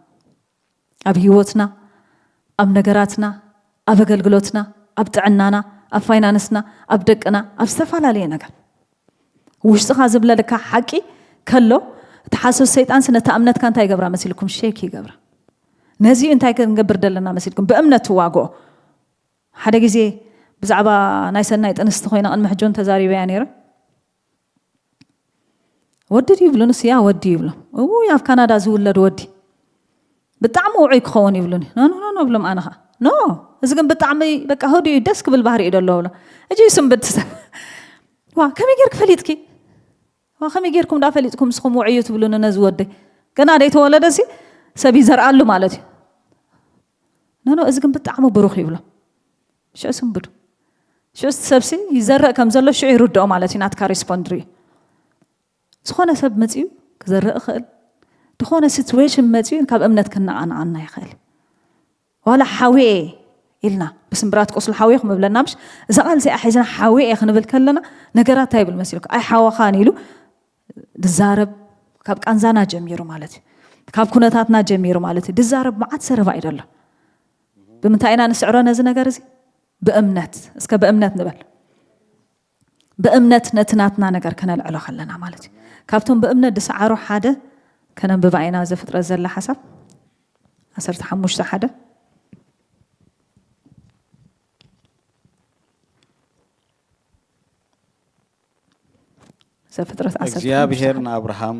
ኣብ ህይወትና፣ ኣብ ነገራትና፣ ኣብ ኣገልግሎትና፣ ኣብ ጥዕናና፣ ኣብ ፋይናንስና፣ ኣብ ደቅና፣ ኣብ ዝተፈላለየ ነገር ውሽጥኻ ዝብለልካ ሓቂ ከሎ እቲ ሓሶት ሰይጣንሲ ነታ እምነትካ እንታይ ይገብራ መሲልኩም? ሼክ ይገብራ። ነዚኡ እንታይ ክንገብር ደለና መሲልኩም? ብእምነት ትዋግኦ። ሓደ ግዜ ብዛዕባ ናይ ሰናይ ጥንስቲ ኮይና ቅድሚ ሕጆን ተዛሪበያ ነይረ። ወዲ ድዩ ይብሉኒ? ስያ ወዲ ይብሎም። እውይ ኣብ ካናዳ ዝውለድ ወዲ ብጣዕሚ ውዑይ ክኸውን ይብሉኒ። ኖ ኖ ኖ ኖ ብሎም። ኣነ ኸዓ ኖ፣ እዚ ግን ብጣዕሚ በቃ ህዱእ እዩ፣ ደስ ክብል ባህሪ እዩ ደለዎ ብሎም። እጂ ይስንብድ ሰብ። ዋ ከመይ ጌርክ ፈሊጥኪ? ዋ ከመይ ጌርኩም ዳ ፈሊጥኩም ንስኹም ውዑይ እዩ ትብሉኒ ነዚ ወደይ? ገና ደይተወለደ ሲ ሰብ ይዘርኣሉ ማለት እዩ። ኖ ኖ እዚ ግን ብጣዕሚ ብሩኽ ይብሎም። ሽዑ ስንብዱ። ሽዑ እቲ ሰብሲ ይዘርእ ከም ዘሎ ሽዑ ይርድኦ ማለት እዩ። ናትካ ሪስፖንድ ርዩ። ዝኾነ ሰብ መጺኡ ክዘርእ ይኽእል። ዝኾነ ሲትዌሽን መጺኡ ካብ እምነት ከነቓንቓና ይኽእል። ዋላ ሓውየ ኢልና ብስምብራት ቁስሉ ሓውየ ክምብለና ምሽ እዛ ቃል እዚኣ ሒዝና ሓውየ ክንብል ከለና ነገራት እንታይ ይብል መሲልኩ? ኣይ ሓወኻን ኢሉ ድዛረብ ካብ ቃንዛና ጀሚሩ ማለት እዩ። ካብ ኩነታትና ጀሚሩ ማለት እዩ። ድዛረብ መዓት ዘረባ እዩ ደሎ። ብምንታይ ኢና ንስዕሮ ነዚ ነገር እዚ? ብእምነት። እስከ ብእምነት ንበል። ብእምነት ነቲ ናትና ነገር ከነልዕሎ ከለና ማለት እዩ። ካብቶም ብእምነት ዝሰዓሩ ሓደ ከነንብባ ኢና። ዘፍጥረት ዘላ ሓሳብ ዓሰርተ ሓሙሽተ ሓደ። ዘፍጥረት ዓሰርተ ሓሙሽተ እግዚኣብሔር ሓደ። ንኣብርሃም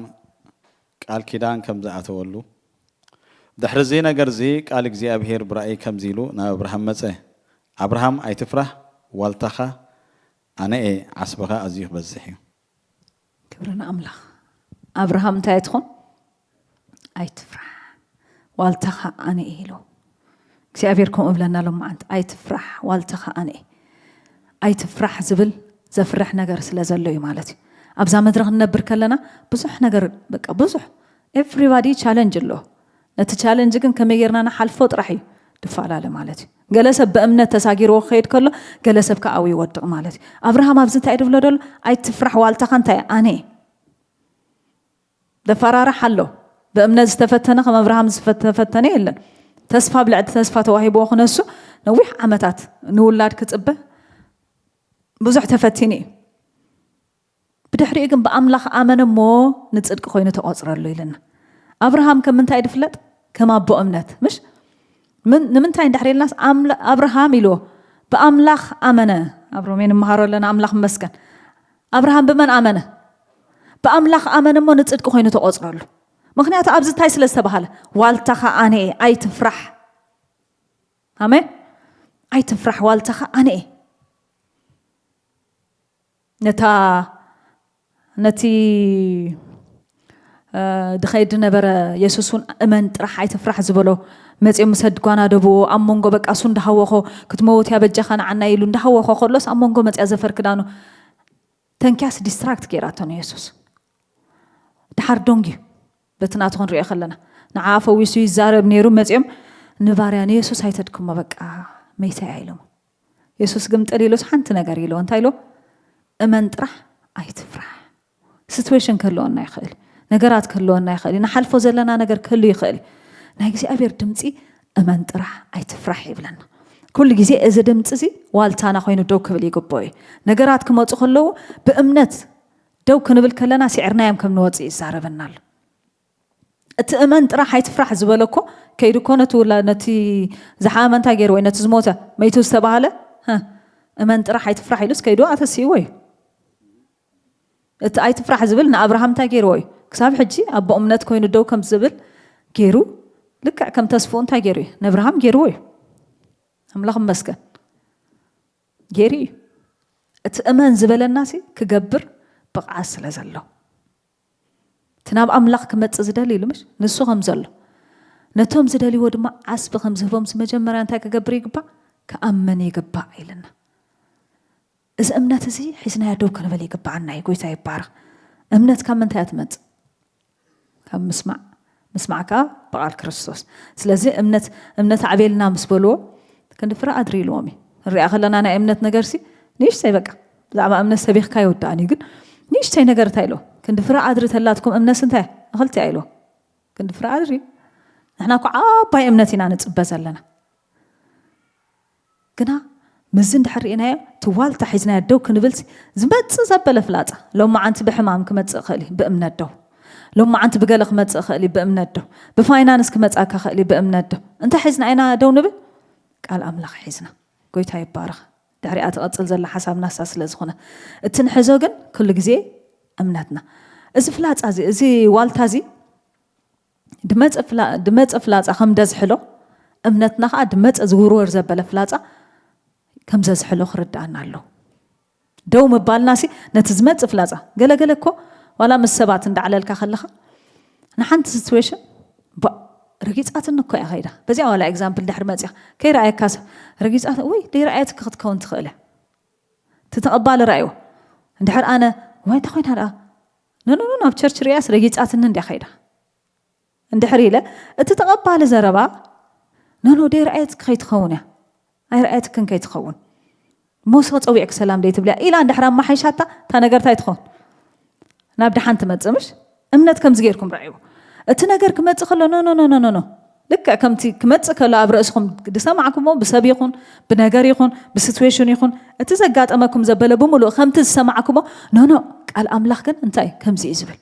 ቃል ኪዳን ከም ዝኣተወሉ፣ ድሕሪ እዚ ነገር እዚ ቃል እግዚኣብሔር ብራእይ ከምዚ ኢሉ ናብ ኣብርሃም መጸ፣ ኣብርሃም ኣይትፍራህ፣ ዋልታኻ ኣነ እየ፣ ዓስብኻ ኣዝዩ ክበዝሕ እዩ። ክብሪ ንኣምላኽ። ኣብርሃም እንታይ ትኾን? ኣይትፍራሕ፣ ዋልታኻ ኣነ እየ ኢሉ እግዚኣብሔር። ከምኡ እብለና ሎም መዓንቲ፣ ኣይትፍራሕ፣ ዋልታኻ ኣነ እየ። ኣይትፍራሕ ዝብል ዘፍርሕ ነገር ስለ ዘሎ እዩ ማለት እዩ። ኣብዛ ምድሪ ክንነብር ከለና ብዙሕ ነገር፣ በቃ ብዙሕ፣ ኤቭሪባዲ ቻለንጅ ኣሎ። ነቲ ቻለንጅ ግን ከመይ ጌርና ንሓልፎ ጥራሕ እዩ ድፈላለ ማለት እዩ። ገለ ሰብ ብእምነት ተሳጊርዎ ክኸይድ ከሎ፣ ገለ ሰብ ከዓ ኣብኡ ይወድቕ ማለት እዩ። ኣብርሃም ኣብዚ እንታይ ድብሎ ደሎ? ኣይትፍራሕ፣ ዋልታኻ እንታይ? ኣነ እየ። ደፋራራሕ ኣሎ። ብእምነት ዝተፈተነ ከም ኣብርሃም ዝተፈተነ የለን። ተስፋ ብልዕቲ ተስፋ ተዋሂብዎ ክነሱ ነዊሕ ዓመታት ንውላድ ክጽበ ብዙሕ ተፈቲኑ እዩ። ብድሕሪኡ ግን ብኣምላኽ ኣመነ እሞ ንጽድቂ ኮይኑ ተቆጽረሉ ኢልና። ኣብርሃም ከም ምንታይ ድፍለጥ? ከም ኣቦ እምነት፣ ምሽ? ምን-፣ ንምንታይ እንድሕር ኢልናስ ኣምላ-፣ ኣብርሃም ኢልዎ ብኣምላኽ ኣመነ። ኣብ ሮሜ ንምሃሮ ኣለና፣ ኣምላኽ ይመስገን። ኣብርሃም ብመን ኣመነ? ብኣምላኽ ኣመነ እሞ ንጽድቂ ኮይኑ ተቆጽረሉ። ምኽንያቱ ኣብዚ እንታይ ስለ ዝተባሃለ? ዋልታኻ ኣነ እየ፣ ኣይትፍራሕ። ኣሜን። ኣይትፍራሕ፣ ዋልታኻ ኣነ እየ። ነታ፣ ነቲ፣ እ፣ ድኸይድ ነበረ የሱስ እውን እመን ጥራሕ ኣይትፍራሕ ዝበሎ መፅኦም ምስ ኣድጓናደብዎ ኣብ መንጎ በቃ እሱ እንዳሃወኾ ክትመውት እያ በጃኻ ንዓና ኢሉ እንዳሃወኾ ከሎስ ኣብ መንጎ መፅያ ዘፈር ክዳኑ ተንኪያስ ዲስትራክት ገይራቶ ንየሱስ። ድሓር ዶንግ እዩ በቲ ናቱ ክንሪኦ ከለና ንዓ ፈዊሱ ይዛረብ ነይሩ መፅኦም ንባርያ ንየሱስ ኣይተድክሞ በቃ መይተ እያ ኢሎሞ። የሱስ ግምጥል ኢሉስ ሓንቲ ነገር ኢልዎ። እንታይ ኢልዎ? እመን ጥራሕ ኣይትፍራሕ። ሲትዌሽን ክህልወና ይኽእል፣ ነገራት ክህልወና ይኽእል፣ ንሓልፎ ዘለና ነገር ክህሉ ይኽእል። ናይ እግዚኣብሔር ድምፂ እመን ጥራሕ ኣይትፍራሕ ይብለና። ኩሉ ግዜ እዚ ድምፂ እዚ ዋልታና ኮይኑ ደው ክብል ይግብኦ እዩ። ነገራት ክመፁ ከለዉ ብእምነት ደው ክንብል ከለና ስዒርናዮም ከም ንወፅእ ይዛረበና ኣሎ። እቲ እመን ጥራሕ ኣይትፍራሕ ዝበለ እኮ ከይዱ እኮ ነቲ ውላ-፣ ነቲ ዝሓመመ እንታይ ገይሩ ወይ ነቲ ዝሞተ መይቱ ዝተባህለ፣ "ህ፣ እመን ጥራሕ ኣይትፍራሕ" ኢሉስ ከይዱ ኣተስይዎ እዩ። እቲ ኣይትፍራሕ ዝብል ንኣብርሃም እንታይ ገይርዎ እዩ? ክሳብ ሕጂ ኣቦ እምነት ኮይኑ ደው ከም ዝብል ገይሩ፣ ልክዕ ከም ተስፍኡ እንታይ ገይሩ እዩ? ነብርሃም ገይርዎ እዩ። ኣምላኽ ይመስገን። ገይሩ እዩ። እቲ እመን ዝበለናሲ ክገብር ብቕዓት ስለ ዘሎ። እቲ ናብ ኣምላኽ ክመጽእ ዝደሊ ኢሉ ምሽ? ንሱ ከም ዘሎ። ነቶም ዝደልይዎ ድማ ዓስቢ ከም ዝህቦም መጀመርያ እንታይ ክገብር ይግባእ? ክኣምን ይግባእ ኢልና። እዚ እምነት እዚ ሒዝናዮ ደው ክንብል ይግባኣና እዩ። ጎይታ ይባረኽ። እምነት ካብ ምንታይ እያ ትመጽእ? ካብ ምስማዕ፣ ምስማዕ ከኣ ብቓል ክርስቶስ። ስለዚ እምነት፣ እምነት ኣዕቤልና ምስ በልዎ፣ ክንዲ ፍረ ኣድሪ ኢልዎም እዩ። ንሪኣ ከለና ናይ እምነት ነገርሲ፣ ንእሽተይ በቃ፣ ብዛዕባ እምነት ሰቢኽካ ይውዳእን እዩ። ግን ንእሽተይ ነገር እንታይ ኢልዎ? ክንዲ ፍረ ኣድሪ ተላትኩም እምነትሲ እንታይ? ንኽልቲኣ ኢልዎ። ክንዲ ፍረ ኣድሪ። ንሕና እኮ ዓባይ እምነት ኢና ንጽበ ዘለና። ግና ምስዚ እንድሕር ርኢናዮ፣ እቲ ዋልታ ሒዝናዮ ደው ክንብልሲ፣ ዝመጽእ ዘበለ ፍላጻ፣ ሎማዓንቲ ብሕማም ክመጽእ ይኽእል እዩ፣ ብእምነት ደው። ሎማዓንቲ ብገለ ክመጽእ ይኽእል እዩ፣ ብእምነት ደው። ብፋይናንስ ክመጻካ ይኽእል እዩ፣ ብእምነት ደው። እንታይ ሒዝና ኢና ደው ንብል? ቃል ኣምላኽ ሒዝና። ጎይታ ይባረኽ። ድሕሪኣ ትቐጽል ዘላ ሓሳብ ናሳ ስለ ዝኾነ፣ እቲ ንሕዞ ግን ኩሉ ግዜ እምነትና። እዚ ፍላጻ እዚ፣ እዚ ዋልታ እዚ፣ ድመጸ ፍላ-፣ ድመጸ ፍላጻ ከም ደዝሕሎ፣ እምነትና ኸኣ ድመጸ ዝውርወር ዘበለ ፍላጻ ከም ዘዝሕሎ ክርድኣና ኣለዎ። ደው ምባልናሲ ነቲ ዝመጽእ ፍላጻ፣ ገለገለ እኮ ዋላ ምስ ሰባት እንዳዕለልካ ከለኻ፣ ንሓንቲ ሲትዌሽን፣ ባ-፣ ረጊጻትኒ እኮ እያ ከይዳ። በዚኣ ዋላ ኤግዛምፕል ድሕሪ መጺኻ፣ ከይረኣየካ ሰብ፣ ረጊጻት-፣ ወይ ደይረኣየትኪ ክትከውን ትኽእል እያ። እቲ ተቐባሊ ረኣይዎ። እንድሕር ኣነ፣ ወይ እንታይ ኮይና ደኣ? ኖ፣ ኖ፣ ኖ፣ ናብ ቸርች ርእያስ ረጊጻትኒ እንድያ ከይዳ። እንድሕር ኢለ፣ እቲ ተቐባሊ ዘረባ፣ ኖ፣ ኖ፣ ደይረኣየትኪ ከይትኸውን እያ። ኣይረኣየትክን ከይትኸውን። እሞ ንስኺ ጸዊዕኪ ሰላም ደይትብልያ ኢላ እንድሕር ኣመሓይሻታ፣ እታ ነገር እንታይ ትኸውን? ናብ ደሓን ትመጽእ ምሽ? እምነት ከምዚ ጌርኩም ረኣይዎ። እቲ ነገር ክመጽእ ከሎ፣ ኖ፣ ኖ፣ ኖ፣ ኖ፣ ኖ፣ ኖ። ልክዕ ከምቲ ክመጽእ ከሎ ኣብ ርእስኹም ዝሰማዕኩሞ፣ ብሰብ ይኹን፣ ብነገር ይኹን፣ ብሲትዌሽን ይኹን፣ እቲ ዘጋጠመኩም ዘበለ ብምሉእ ከምቲ ዝሰማዕኩሞ፣ ኖ፣ ኖ፣ ቃል ኣምላኽ ግን እንታይ ከምዚ እዩ ዝብል?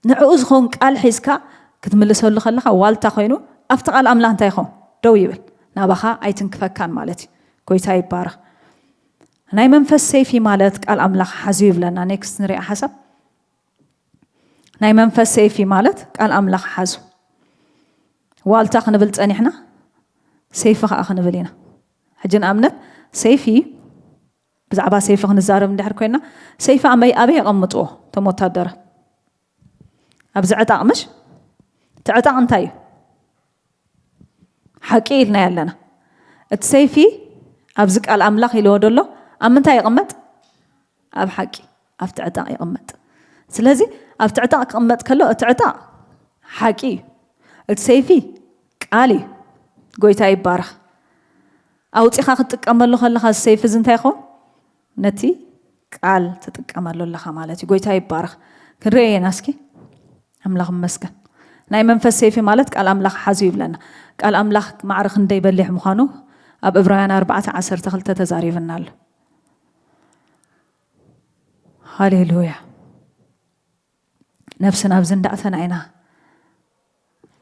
ንዕኡ ዝኸውን ቃል ሒዝካ ክትምልሰሉ ከለኻ ዋልታ ኮይኑ፣ ኣብቲ ቃል ኣምላኽ እንታይ ይኸውን? ደው ይብል። ናባኻ ኣይትንክፈካን ማለት እዩ። ጎይታ ይባረኽ። ናይ መንፈስ ሰይፊ ማለት ቃል ኣምላኽ ሓዙ ይብለና። ኔክስት ንሪኣ ሓሳብ። ናይ መንፈስ ሰይፊ ማለት ቃል ኣምላኽ ሓዙ። ዋልታ ክንብል ጸኒሕና፣ ሰይፊ ከኣ ክንብል ኢና። ሕጂ ንኣብነት ሰይፊ ብዛዕባ ሰይፊ ክንዛረብ እንድሕር ኮይና፣ ሰይፊ ኣበይ ኣበይ የቐምጥዎ እቶም ወታደራ? ኣብዚ ዕጣቕ ምሽ? እቲ ዕጣቕ እንታይ እዩ? ሓቂ ኢልና ኣለና። እቲ ሰይፊ ኣብዚ ቃል ኣምላኽ ኢልዎ ደሎ ኣብ ምንታይ ይቕመጥ? ኣብ ሓቂ፣ ኣብቲ ዕጣቕ ይቕመጥ። ስለዚ ኣብቲ ዕጣቕ ክቕመጥ ከሎ እቲ ዕጣቕ ሓቂ እዩ። እቲ ሰይፊ ቃል እዩ። ጎይታ ይባረኽ። ኣውፂኻ ክትጥቀመሉ ከለኻ እዚ ሰይፊ እዚ እንታይ ይኸውን? ነቲ ቃል ትጥቀመሉ ኣለኻ ማለት እዩ። ጎይታ ይባረኽ። ክንሪኦ ኢና እስኪ። ኣምላኽ ይመስገን። ናይ መንፈስ ሰይፊ ማለት ቃል ኣምላኽ ሓዙ ይብለና። ቃል ኣምላኽ ማዕረ ክንደይ በሊሕ ምዃኑ ኣብ ዕብራውያን ኣርባዕተ ዓሰርተ ክልተ ተዛሪብና ኣሎ። ሃሌሉያ። ነፍስና ኣብዚ እንዳእተና ኢና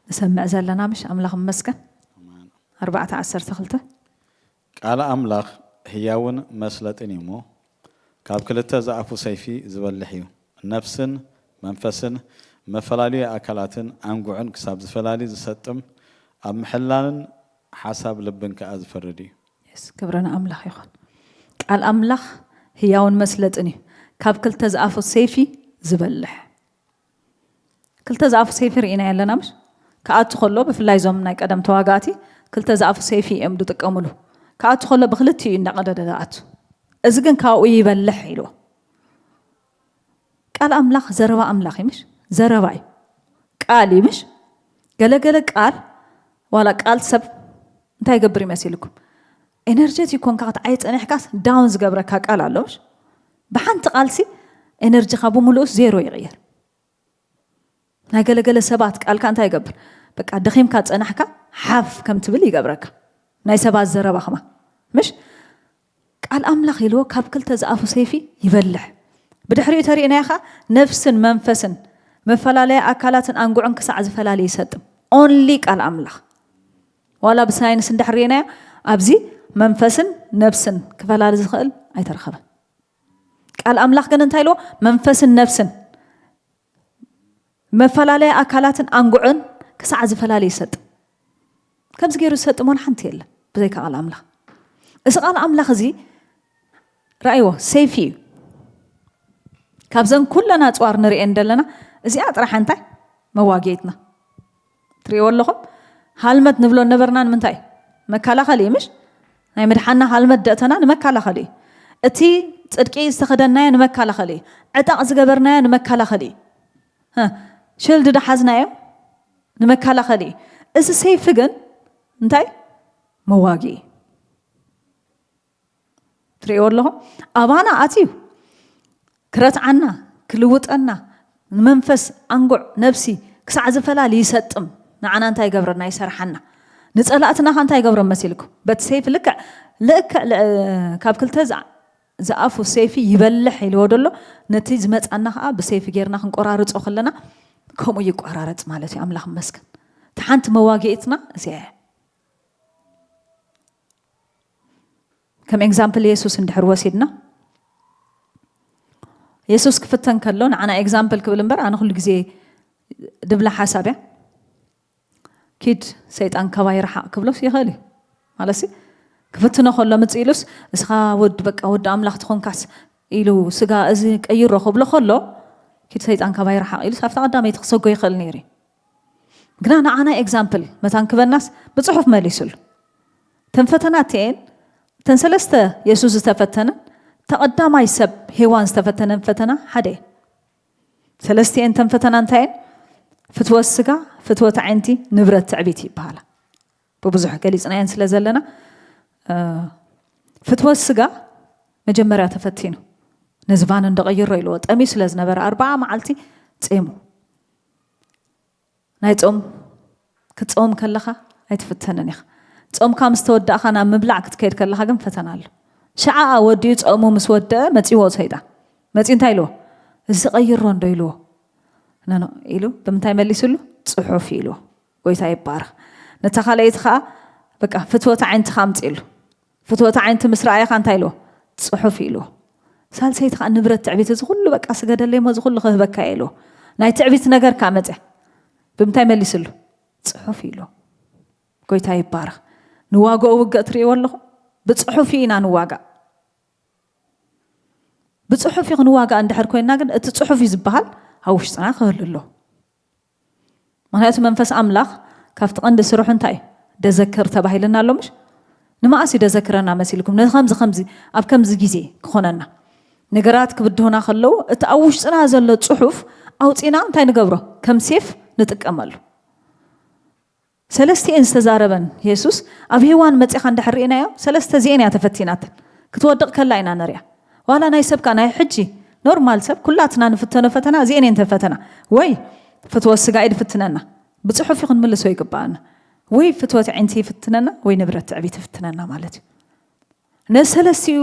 ንሰምዕ ዘለና፣ ምሽ? ኣምላኽ ይመስገን። ኣርባዕተ ዓሰርተ ክልተ። ቃል ኣምላኽ ህያውን መስለጥን እዩ እሞ፣ ካብ ክልተ ዝኣፉ ሰይፊ ዝበልሕ እዩ፣ ነፍስን መንፈስን፣ መፈላለዩ ኣካላትን ኣንጉዕን ክሳብ ዝፈላሊ ዝሰጥም፣ ኣብ ምሕላልን ሓሳብ ልብን ከኣ ዝፈርድ እዩ። የስ፣ ክብሪ ንኣምላኽ ይኹን። ቃል ኣምላኽ ህያውን መስለጥን እዩ፣ ካብ ክልተ ዝኣፉ ሰይፊ ዝበልሕ። ክልተ ዝኣፉ ሰይፊ ርኢና ኣለና፣ ምሽ? ክኣቱ ከሎ፣ ብፍላይ እዞም ናይ ቀደም ተዋጋእቲ ክልተ ዝኣፉ ሰይፊ እዮም ዝጥቀሙሉ። ክኣቱ ከሎ ብክልቲኡ እዩ እንዳቐደደ ዝኣቱ። እዚ ግን ካብኡ ይበልሕ ኢልዎ። ቃል ኣምላኽ ዘረባ ኣምላኽ እዩ፣ ምሽ? ዘረባ እዩ፣ ቃል እዩ፣ ምሽ? ገለገለ ቃል፣ ዋላ ቃል ሰብ እንታይ ይገብር ይመሲልኩም? ኤነርጀቲክ ኮንካ ክትዓይ ጸኒሕካስ ዳውን ዝገብረካ ቃል ኣሎ፣ ምሽ? ብሓንቲ ቃልሲ ኤነርጂኻ ብምሉኡስ ዜሮ ይቕየር። ናይ ገለገለ ሰባት ቃልካ እንታይ ይገብር? በቃ ደኺምካ ጸናሕካ ሓፍ ከም ትብል ይገብረካ። ናይ ሰባት ዘረባ ኸማ፣ ምሽ? ቃል ኣምላኽ ኢልዎ ካብ ክልተ ዝኣፉ ሰይፊ ይበልሕ። ብድሕሪኡ ተሪእናዮ ኸዓ ነፍስን መንፈስን፣ መፈላለያ ኣካላትን ኣንጉዕን ክሳዕ ዝፈላሊ ይሰጥም። ኦንሊ ቃል ኣምላኽ። ዋላ ብሳይንስ እንድሕር ርኢናዮ፣ ኣብዚ መንፈስን ነፍስን ክፈላሊ ዝኽእል ኣይተረኸበን። ቃል ኣምላኽ ግን እንታይ ኢልዎ? መንፈስን ነፍስን፣ መፈላለያ ኣካላትን ኣንጉዕን ክሳዕ ዝፈላሊ ይሰጥም። ከምዚ ገይሩ ዝሰጥም እውን ሓንቲ የለን ብዘይካ ቃል ኣምላኽ። እዚ ቃል ኣምላኽ እዚ ራእይዎ፣ ሰይፊ እዩ። ካብዘን ኩለን ኣፅዋር ንርእየን ዘለና እዚኣ ጥራሕ እንታይ? መዋግኢትና። ትርእይዎ ኣለኹም? ሃልመት ንብሎ ነበርና ንምንታይ? መከላኸሊ እዩ፣ ምሽ? ናይ ምድሓና ሃልመት ደእተና ንመከላኸሊ እዩ። እቲ ጽድቂ ዝተኸደናዮ ንመከላኸሊ እዩ። ዕጣቕ ዝገበርናዮ ንመከላኸሊ እዩ። ህ፣ ሽልድ ደሓዝናዮ ንመከላኸሊ እዩ። እዚ ሰይፊ ግን እንታይ? መዋግኢ እዩ። ትርእይዎ ኣለኹም? ኣባና ኣትዩ ክረትዓና፣ ክልውጠና፣ ንመንፈስ፣ ኣንጉዕ፣ ነብሲ ክሳዕ ዝፈላሊ ይሰጥም። ንዓና እንታይ ይገብረና? ይሰርሓና። ንጸላእትና ኸ እንታይ ይገብሮም መሲልኩም? በቲ ሰይፊ ልክዕ፣ ልክዕ ል-፣ ካብ ክልተ ዝኣ-፣ ዝኣፉ ሰይፊ ይበልሕ ኢልዎ ደሎ፣ ነቲ ዝመጻና ኸዓ ብሰይፊ ጌርና ክንቆራርጾ ከለና ከምኡ ይቆራረጽ ማለት እዩ። ኣምላኽ ይመስገን። እቲ ሓንቲ መዋግኢትና እዚኣ እያ። ከም ኤግዛምፕል የሱስ እንድሕር ወሲድና፣ የሱስ ክፍተን ከሎ ንዓና ኤግዛምፕል ክብል እምበር፣ ኣነ ኩሉ ግዜ ድብላ ሓሳብ እያ። ኪድ ሰይጣን ካባይ ርሓቕ ክብሎስ ይኽእል እዩ። ማለት ሲ ክፍትኖ ከሎ ምጽእ ኢሉስ፣ እስኻ ወድ፣ በቃ ወዲ ኣምላኽ ትኾንካስ ኢሉ ስጋ እዚ ቀይሮ ክብሎ ከሎ፣ ኪድ ሰይጣን ካባይ ርሓቕ ኢሉስ ኣብታ ቀዳመይቲ ክሰጎ ይኽእል ነይሩ እዩ። ግና ንዓና ኤግዛምፕል መታን ክበናስ ብጽሑፍ መሊሱሉ። እተን ፈተና እቲኤን፣ እተን ሰለስተ የሱስ ዝተፈተነን፣ ተቐዳማይ ሰብ ሄዋን ዝተፈተነን ፈተና ሓደ እየን። ሰለስቲኤን እተን ፈተና እንታይ እየን? ፍትወት ስጋ፣ ፍትወት ኣዒንቲ፣ ንብረት ትዕቢት ይበሃላ። ብብዙሕ ገሊጽናየን ስለ ዘለና፣ እ፣ ፍትወት ስጋ መጀመርያ ተፈቲኑ። ነዚ ቫን እንዶ ቀይሮ ኢልዎ፣ ጠምዩ ስለ ዝነበረ ኣርባዓ መዓልቲ ጼሙ። ናይ ጾም ክትጾም ከለኻ ኣይትፍተንን ኢኻ። ጾምካ ምስ ተወዳእኻ ናብ ምብላዕ ክትከይድ ከለኻ ግን ፈተና ኣሎ። ሸዓኣ ወዲኡ ጾሙ ምስ ወደአ መጺዎ ሰይጣን። መጺኡ እንታይ ኢልዎ? እዚ ቀይሮ እንዶ ኢልዎ። ኖ፣ ኖ ኢሉ ብምንታይ መሊስሉ? ጽሑፍ ኢልዎ። ጎይታ ይባረኽ። ነታ ካልኣይቲ ኸዓ በቃ ፍትወት ኣዒንትኻ ኣምጺእሉ። ፍትወት ኣዒንቲ ምስ ረኣየኻ እንታይ ኢልዎ? ጽሑፍ ኢልዎ። ሳልሰይቲ ኸዓ ንብረት ትዕቢት፣ እዚ ኩሉ በቃ ስገደለይ እሞ እዚ ኩሉ ክህበካ እየ ኢልዎ። ናይ ትዕቢት ነገር ከኣ መጽያ። ብምንታይ መሊስሉ? ጽሑፍ ኢልዎ። ጎይታ ይባረኽ። ንዋግኦ ውግእ ትርእይዎ ኣለኹም? ብጽሑፍ ኢና ንዋጋእ። ብፅሑፍ እዩ ክንዋጋእ እንድሕር ኮይንና ግን እቲ ፅሑፍ እዩ ዝበሃል ኣብ ውሽጥና ክህሉ ኣሎ። ምክንያቱ መንፈስ ኣምላኽ ካብቲ ቀንዲ ስርሑ እንታይ እዩ? ደዘክር ተባሂልና ኣሎ ምሽ? ንመኣስ እዩ ደዘክረና መሲልኩም? ነዚ ከምዚ ከምዚ ኣብ ከምዚ ግዜ ክኾነና ነገራት ክብድሁና ከለዉ እቲ ኣብ ውሽጥና ዘሎ ፅሑፍ ኣውፂና እንታይ ንገብሮ? ከም ሴፍ ንጥቀመሉ። ሰለስቲኤን ዝተዛረበን የሱስ ኣብ ሄዋን መፂኻ እንድሕር ርኢናዮ ሰለስተ እዚኤን እያ ተፈቲናተን። ክትወድቕ ከላ ኢና ንሪኣ። ዋላ ናይ ሰብካ ናይ ሕጂ ኖርማል ሰብ ኩላትና ንፍተኖ ፈተና እዚኤን እየን ተፈተና። ወይ ፍትወት ስጋ እዩ ድፍትነና፣ ብፅሑፍ እዩ ክንምልሶ ይግባኣና። ወይ ፍትወት ዕንቲ ይፍትነና ወይ ንብረት ትዕቢት ይፍትነና ማለት እዩ። ነሰለስቲኡ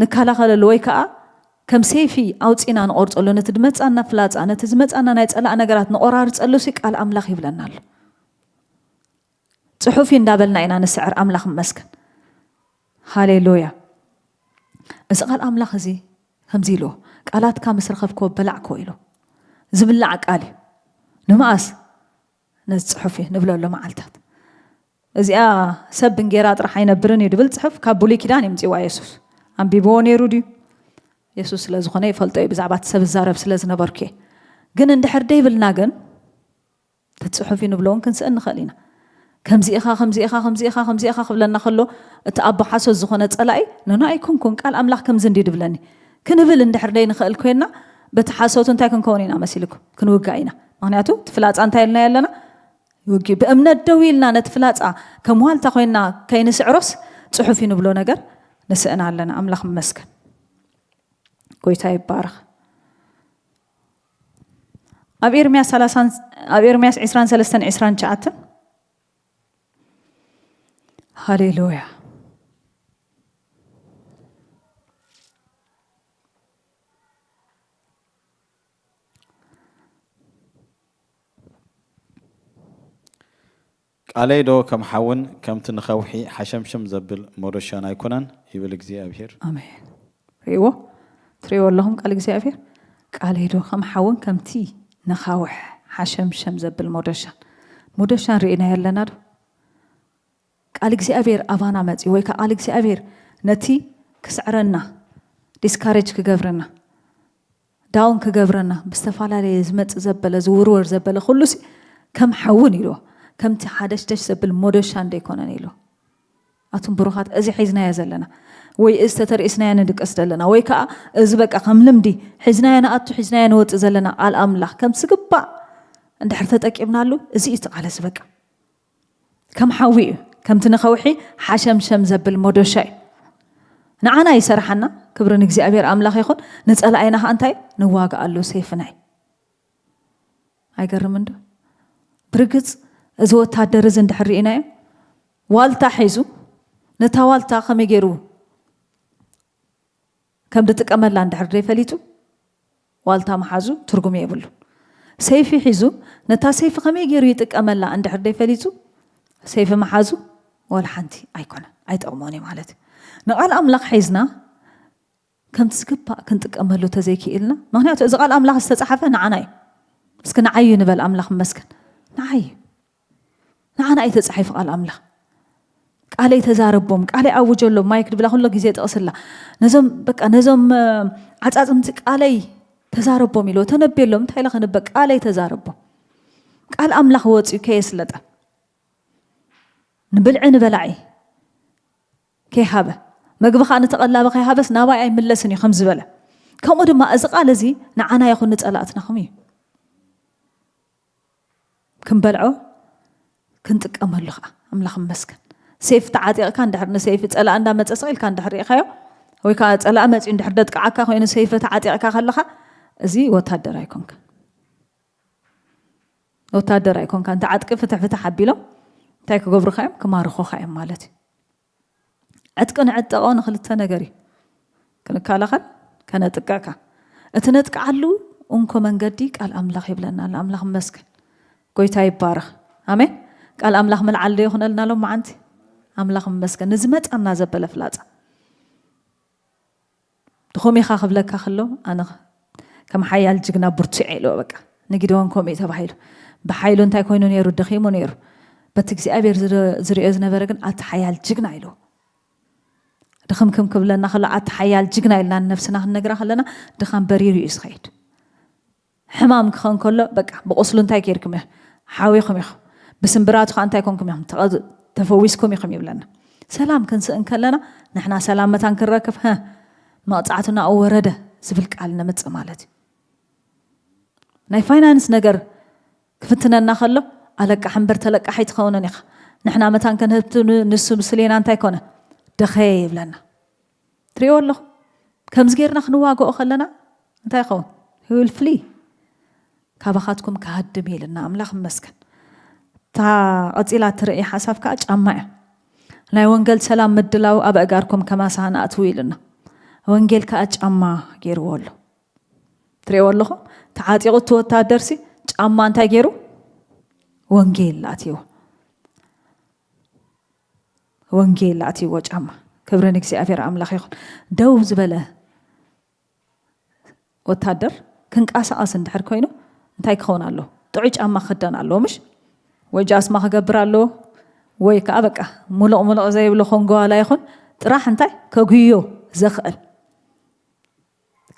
ንከላኸለሉ ወይ ከዓ ከም ሰይፊ ኣውፂና ንቆርፀሉ ነቲ ዝመፃና ፍላፃ ነቲ ዝመፃና ናይ ፀላእ ነገራት ንቆራርፀሉ ሲ ቃል ኣምላኽ ይብለና ኣሎ። ፅሑፍ እዩ እንዳበልና ኢና ንስዕር። ኣምላኽ መስገን። ሃሌሉያ። እዚ ቃል ኣምላኽ እዚ ከምዚ ኢልዎ፣ ቃላትካ ምስ ረኸብክዎ በላዕክዎ ኢሉ። ዝብላዕ ቃል እዩ። ንመኣስ ነዚ ፅሑፍ እዩ ንብለሉ መዓልታት። እዚኣ ሰብ ብእንጌራ ጥራሕ ኣይነብርን እዩ ድብል ፅሑፍ ካብ ብሉይ ኪዳን የምፅዋ የሱስ። ኣንቢብዎ ነይሩ ድዩ? የሱስ ስለ ዝኾነ ይፈልጦ እዩ ብዛዕባ እቲ ሰብ ዝዛረብ ስለ ዝነበርኩ እየ። ግን እንድሕር ደይብልና ግን እቲ ፅሑፍ እዩ ንብሎ እውን ክንስእን ንኽእል ኢና። ከምዚ ኢኻ ከምዚ ኢኻ ከምዚ ኢኻ ከምዚ ኢኻ ክብለና ከሎ እቲ ኣቦ ሓሶት ዝኾነ ፀላኢ ንና ኣይኮንኩን ቃል ኣምላኽ ከምዚ እንዲ ድብለኒ ክንብል እንድሕር ደይ ንኽእል ኮይንና በቲ ሓሶቱ እንታይ ክንከውን ኢና መሲልኩም? ክንውጋእ ኢና። ምክንያቱ እቲ ፍላፃ እንታይ ኢልና ኣለና? ይውጊ ብእምነት ደው ኢልና ነቲ ፍላፃ ከም ዋልታ ኮይንና ከይንስዕሮስ ፅሑፍ እዩ ንብሎ ነገር ንስእን ኣለና። ኣምላኽ መስገን። ጎይታ ይባረኽ። ኣብ ኤርምያስ ሰላሳ ኣብ ኤርምያስ ዕስራን ሰለስተን ዕስራን ትሽዓተን ሃሌሉያ። ቃለይ ዶ ከም ሓውን ከምቲ ንኸውሒ ሓሸምሸም ዘብል መዶሻን ኣይኮነን ይብል እግዚኣብሄር። ኣሜን። ርእዎ ትርእዎ ኣለኹም ቃል እግዚኣብሔር ቃለይ ዶ ከም ሓውን ከምቲ ንኻውሕ ሓሸምሸም ዘብል ሞደሻን ሞደሻን ርኢናዮ ኣለና ዶ? ቃል እግዚኣብሔር ኣባና መፂ ወይ ከዓ ቃል እግዚኣብሔር ነቲ ክስዕረና ዲስካሬጅ ክገብረና ዳውን ክገብረና ብዝተፈላለየ ዝመፅእ ዘበለ ዝውርወር ዘበለ ኩሉሲ ከም ሓውን ኢልዎ ከምቲ ሓደሽደሽ ዘብል ሞደሻ እንደይኮነን ኢልዎ። ኣቱም ብሩኻት እዚ ሒዝናዮ ዘለና ወይ እዚ ተተርእስናዮ ንድቅስ ዘለና ወይ ከዓ እዚ በቃ ከም ልምዲ ሒዝናዮ ንኣቱ ሒዝናዮ ንወፅእ ዘለና ቃል ኣምላኽ ከም ዝግባእ እንድሕር ተጠቂምናሉ እዚ እዩ እቲ ቃል እዚ በቃ ከም ሓዊ እዩ ከምቲ ንኸውሒ ሓሸምሸም ዘብል ሞዶሻ እዩ ንዓና ይሰርሓና ክብሪ ንእግዚኣብሔር ኣምላኽ ይኹን ንፀላኢና ከዓ እንታይ ንዋግኣሉ ሰይፍና እዩ ኣይገርምን ዶ ብርግፅ እዚ ወታደር እዚ እንድሕር ርኢናዮ ዋልታ ሒዙ ነታ ዋልታ ከመይ ገይሩ ከም ዝጥቀመላ እንድሕር ዘይፈሊጡ ዋልታ ምሓዙ ትርጉም የብሉን ሰይፊ ሒዙ ነታ ሰይፊ ከመይ ገይሩ ይጥቀመላ እንድሕር ዘይፈሊጡ ሰይፊ ምሓዙ ወላ ሓንቲ ኣይኮነን ኣይጠቕሞን እዩ ማለት እዩ ንቓል ኣምላኽ ሒዝና ከምቲ ዝግባእ ክንጥቀመሉ ተዘይክኢልና ምክንያቱ እዚ ቃል ኣምላኽ ዝተፃሓፈ ንዓና እዩ እስኪ ንዓዩ ንበል ኣምላኽ መስገን ንዓዩ ንዓና እዩ ተፃሒፉ ቃል ኣምላኽ ቃለይ ተዛረቦም ቃለይ ኣውጀሎም ማይክ ድብላ ኩሎ ግዜ ጥቕስላ ነዞም በቃ ነዞም ዓፃፅምቲ ቃለይ ተዛረቦም ኢሎ ተነብየሎም እንታይ ኢለ ክንበ ቃለይ ተዛረቦም ቃል ኣምላኽ ወፅዩ ከየስለጠ ንብልዒ ንበላዒ ከይሃበ መግቢ ከዓ ንተቐላቢ ከይሃበስ ናባይ ኣይምለስን እዩ ከም ዝበለ ከምኡ ድማ እዚ ቃል እዚ ንዓና ይኹን ንፀላእትና ከም እዩ ክንበልዖ ክንጥቀመሉ ከዓ ኣምላኽ መስገን ሴፍ ተዓጢቕካ እንድሕር ንሰይፊ ፀላእ እንዳመፀ ስቕ ኢልካ እንድሕር ርኢኻዮ ወይ ከዓ ፀላእ መፂኡ እንድሕር ደጥቅዓካ ኮይኑ ሰይፊ ተዓጢቕካ ከለካ እዚ ወታደር ኣይኮንካ ወታደር ኣይኮንካ እንተ ዓጥቂ ፍትሕ ፍትሕ ኣቢሎም እንታይ ክገብሩካ እዮም ክማርኹካ እዮም ማለት እዩ ዕጥቂ ንዕጠቆ ንክልተ ነገር እዩ ክንከላኸል ከነጥቀዕካ እቲ ነጥቅዓሉ እንኮ መንገዲ ቃል ኣምላኽ ይብለና ኣሎ ኣምላኽ መስገን ጎይታ ይባረኽ ኣሜን ቃል ኣምላኽ ምልዓል ዶ ይኹነልና ሎም መዓንቲ ኣምላኽ መስገን ንዝመፃና ዘበለ ፍላፃ ድኹም ኢኻ ክብለካ ከሎ ኣነ ከም ሓያል ጅግና ብርቱዕ ኢልዎ በቃ ንጊደዎን ከምኡ እዩ ተባሂሉ ብሓይሉ እንታይ ኮይኑ ነይሩ ደኺሙ ነይሩ በቲ እግዚኣብሔር ዝሪኦ ዝነበረ ግን ኣቲ ሓያል ጅግና ኢልዎ ድኽምክም ክብለና ከሎ ኣቲ ሓያል ጅግና ኢልና ንነብስና ክንነግራ ከለና ድኻም በሪሩ እዩ ዝኸይድ። ሕማም ክኸውን ከሎ በቃ ብቁስሉ እንታይ ገይርኩም ኢኹም? ሓዊኹም ኢኹም። ብስምብራቱ ከዓ እንታይ ኮንኩም ኢኹም? ተቐ- ተፈዊስኩም ኢኹም ይብለና። ሰላም ክንስእ እንከለና ንሕና ሰላም መታን ክንረክብ ሀ መቕፃዕቱ ናብኡ ወረደ ዝብል ቃል ነምፅእ ማለት እዩ። ናይ ፋይናንስ ነገር ክፍትነና ከሎ ኣለቃሕ እምበር ተለቃሒ ትኸውንን ኢኻ። ንሕና መታን ከንህብቱ ን- ንሱ ምስሌና እንታይ ኮነ ደኸየ ይብለና። ትሪእዎ ኣለኹም። ከምዚ ጌርና ክንዋግኦ ከለና እንታይ ይኸውን? He will flee። ካባኻትኩም ክሃድም ኢልና ኣምላኽ ይመስገን። እታ ቀፂላ ትርኢ ሓሳብ ከዓ ጫማ እያ። ናይ ወንጌል ሰላም ምድላው ኣብ ኣእጋርኩም ከማሳህን ኣእትዉ ኢልና። ወንጌል ከዓ ጫማ ገይርዎ ኣሎ። ትሪእዎ ኣለኹም። ተዓጢቑ እቲ ወታደርሲ ጫማ እንታይ ገይሩ? ወንጌል ኣትይዎ። ወንጌል ኣትይዎ ጫማ። ክብሪ ንእግዚኣብሔር ኣምላኽ ይኹን። ደው ዝበለ ወታደር ክንቀሳቐስ እንድሕር ኮይኑ እንታይ ክኸውን ኣለዎ? ጥዑይ ጫማ ክኽደን ኣለዎ ምሽ? ወይ ጃስማ ክገብር ኣለዎ ወይ ከዓ በቃ ሙሉቕ ሙሉቕ ዘይብሎ ኮንጎዋላ ይኹን ጥራሕ እንታይ ከጉዮ ዘኽእል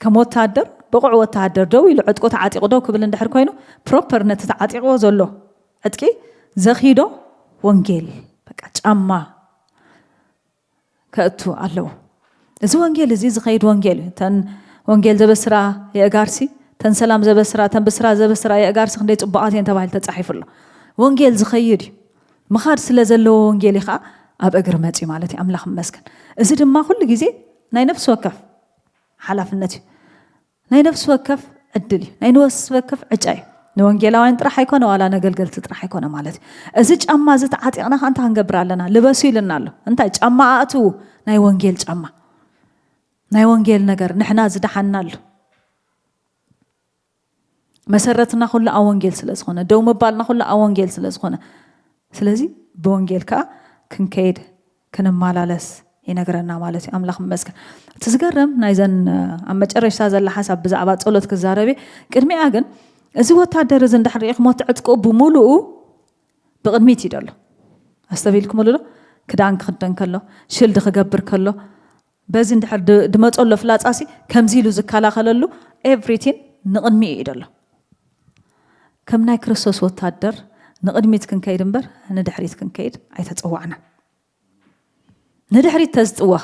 ከም ወታደር ብቑዕ ወታደር ደው ኢሉ ዕጥቁ ተዓጢቑ ደው ክብል እንድሕር ኮይኑ ፕሮፐር ነቲ ተዓጢቕዎ ዘሎ ዕጥቂ ዘኺዶ ወንጌል በቃ ጫማ ከእቱ ኣለዎ። እዚ ወንጌል እዚ ዝኸይድ ወንጌል እዩ። ተን ወንጌል ዘበስራ የእጋርሲ፣ ተን ሰላም ዘበስራ፣ ተን ብስራ ዘበስራ የእጋርሲ ክንደይ ጽቡቓት እየን ተባሂሉ ተጻሒፉ ኣሎ። ወንጌል ዝኸይድ እዩ። ምኻድ ስለ ዘለዎ ወንጌል እዩ ከዓ ኣብ እግሪ መጽዩ ማለት እዩ። ኣምላኽ ይመስገን። እዚ ድማ ኩሉ ግዜ ናይ ነፍሲ ወከፍ ሓላፍነት እዩ። ናይ ነፍሲ ወከፍ ዕድል እዩ። ናይ ነፍሲ ወከፍ ዕጫ እዩ። ንወንጌላውያን ጥራሕ ኣይኮነ ዋላ ነገልገልቲ ጥራሕ ኣይኮነ ማለት እዩ። እዚ ጫማ እዚ ተዓጢቕና ከ እንታይ ክንገብር ኣለና? ልበሱ ኢልና ኣሎ። እንታይ ጫማ ኣእትዉ? ናይ ወንጌል ጫማ፣ ናይ ወንጌል ነገር ንሕና ዝደሓንናሉ መሰረትና ኩሉ ኣብ ወንጌል ስለ ዝኾነ፣ ደው ምባልና ኩሉ ኣብ ወንጌል ስለ ዝኾነ፣ ስለዚ ብወንጌል ከዓ ክንከይድ ክንመላለስ ይነግረና ማለት እዩ። ኣምላኽ ይመስገን። እቲ ዝገርም ናይዘን ኣብ መጨረሽታ ዘላ ሓሳብ ብዛዕባ ጸሎት ክዛረብ እየ። ቅድሚኣ ግን እዚ ወታደር እዚ እንድሕር ርኢኹሞ እቲ ዕጥቅኡ ብምሉኡ ብቕድሚት እዩ ደሎ። ኣስተብሂልኩምሉ ዶ? ክዳን ክኽደን ከሎ ሽልድ ክገብር ከሎ በዚ እንድሕር ድ- ድመፀሎ ፍላፃሲ ከምዚ ኢሉ ዝከላኸለሉ ኤቭሪቲን ንቕድሚኡ እዩ ደሎ። ከም ናይ ክርስቶስ ወታደር ንቕድሚት ክንከይድ እምበር ንድሕሪት ክንከይድ ኣይተፀዋዕና። ንድሕሪት ተዝጥወኽ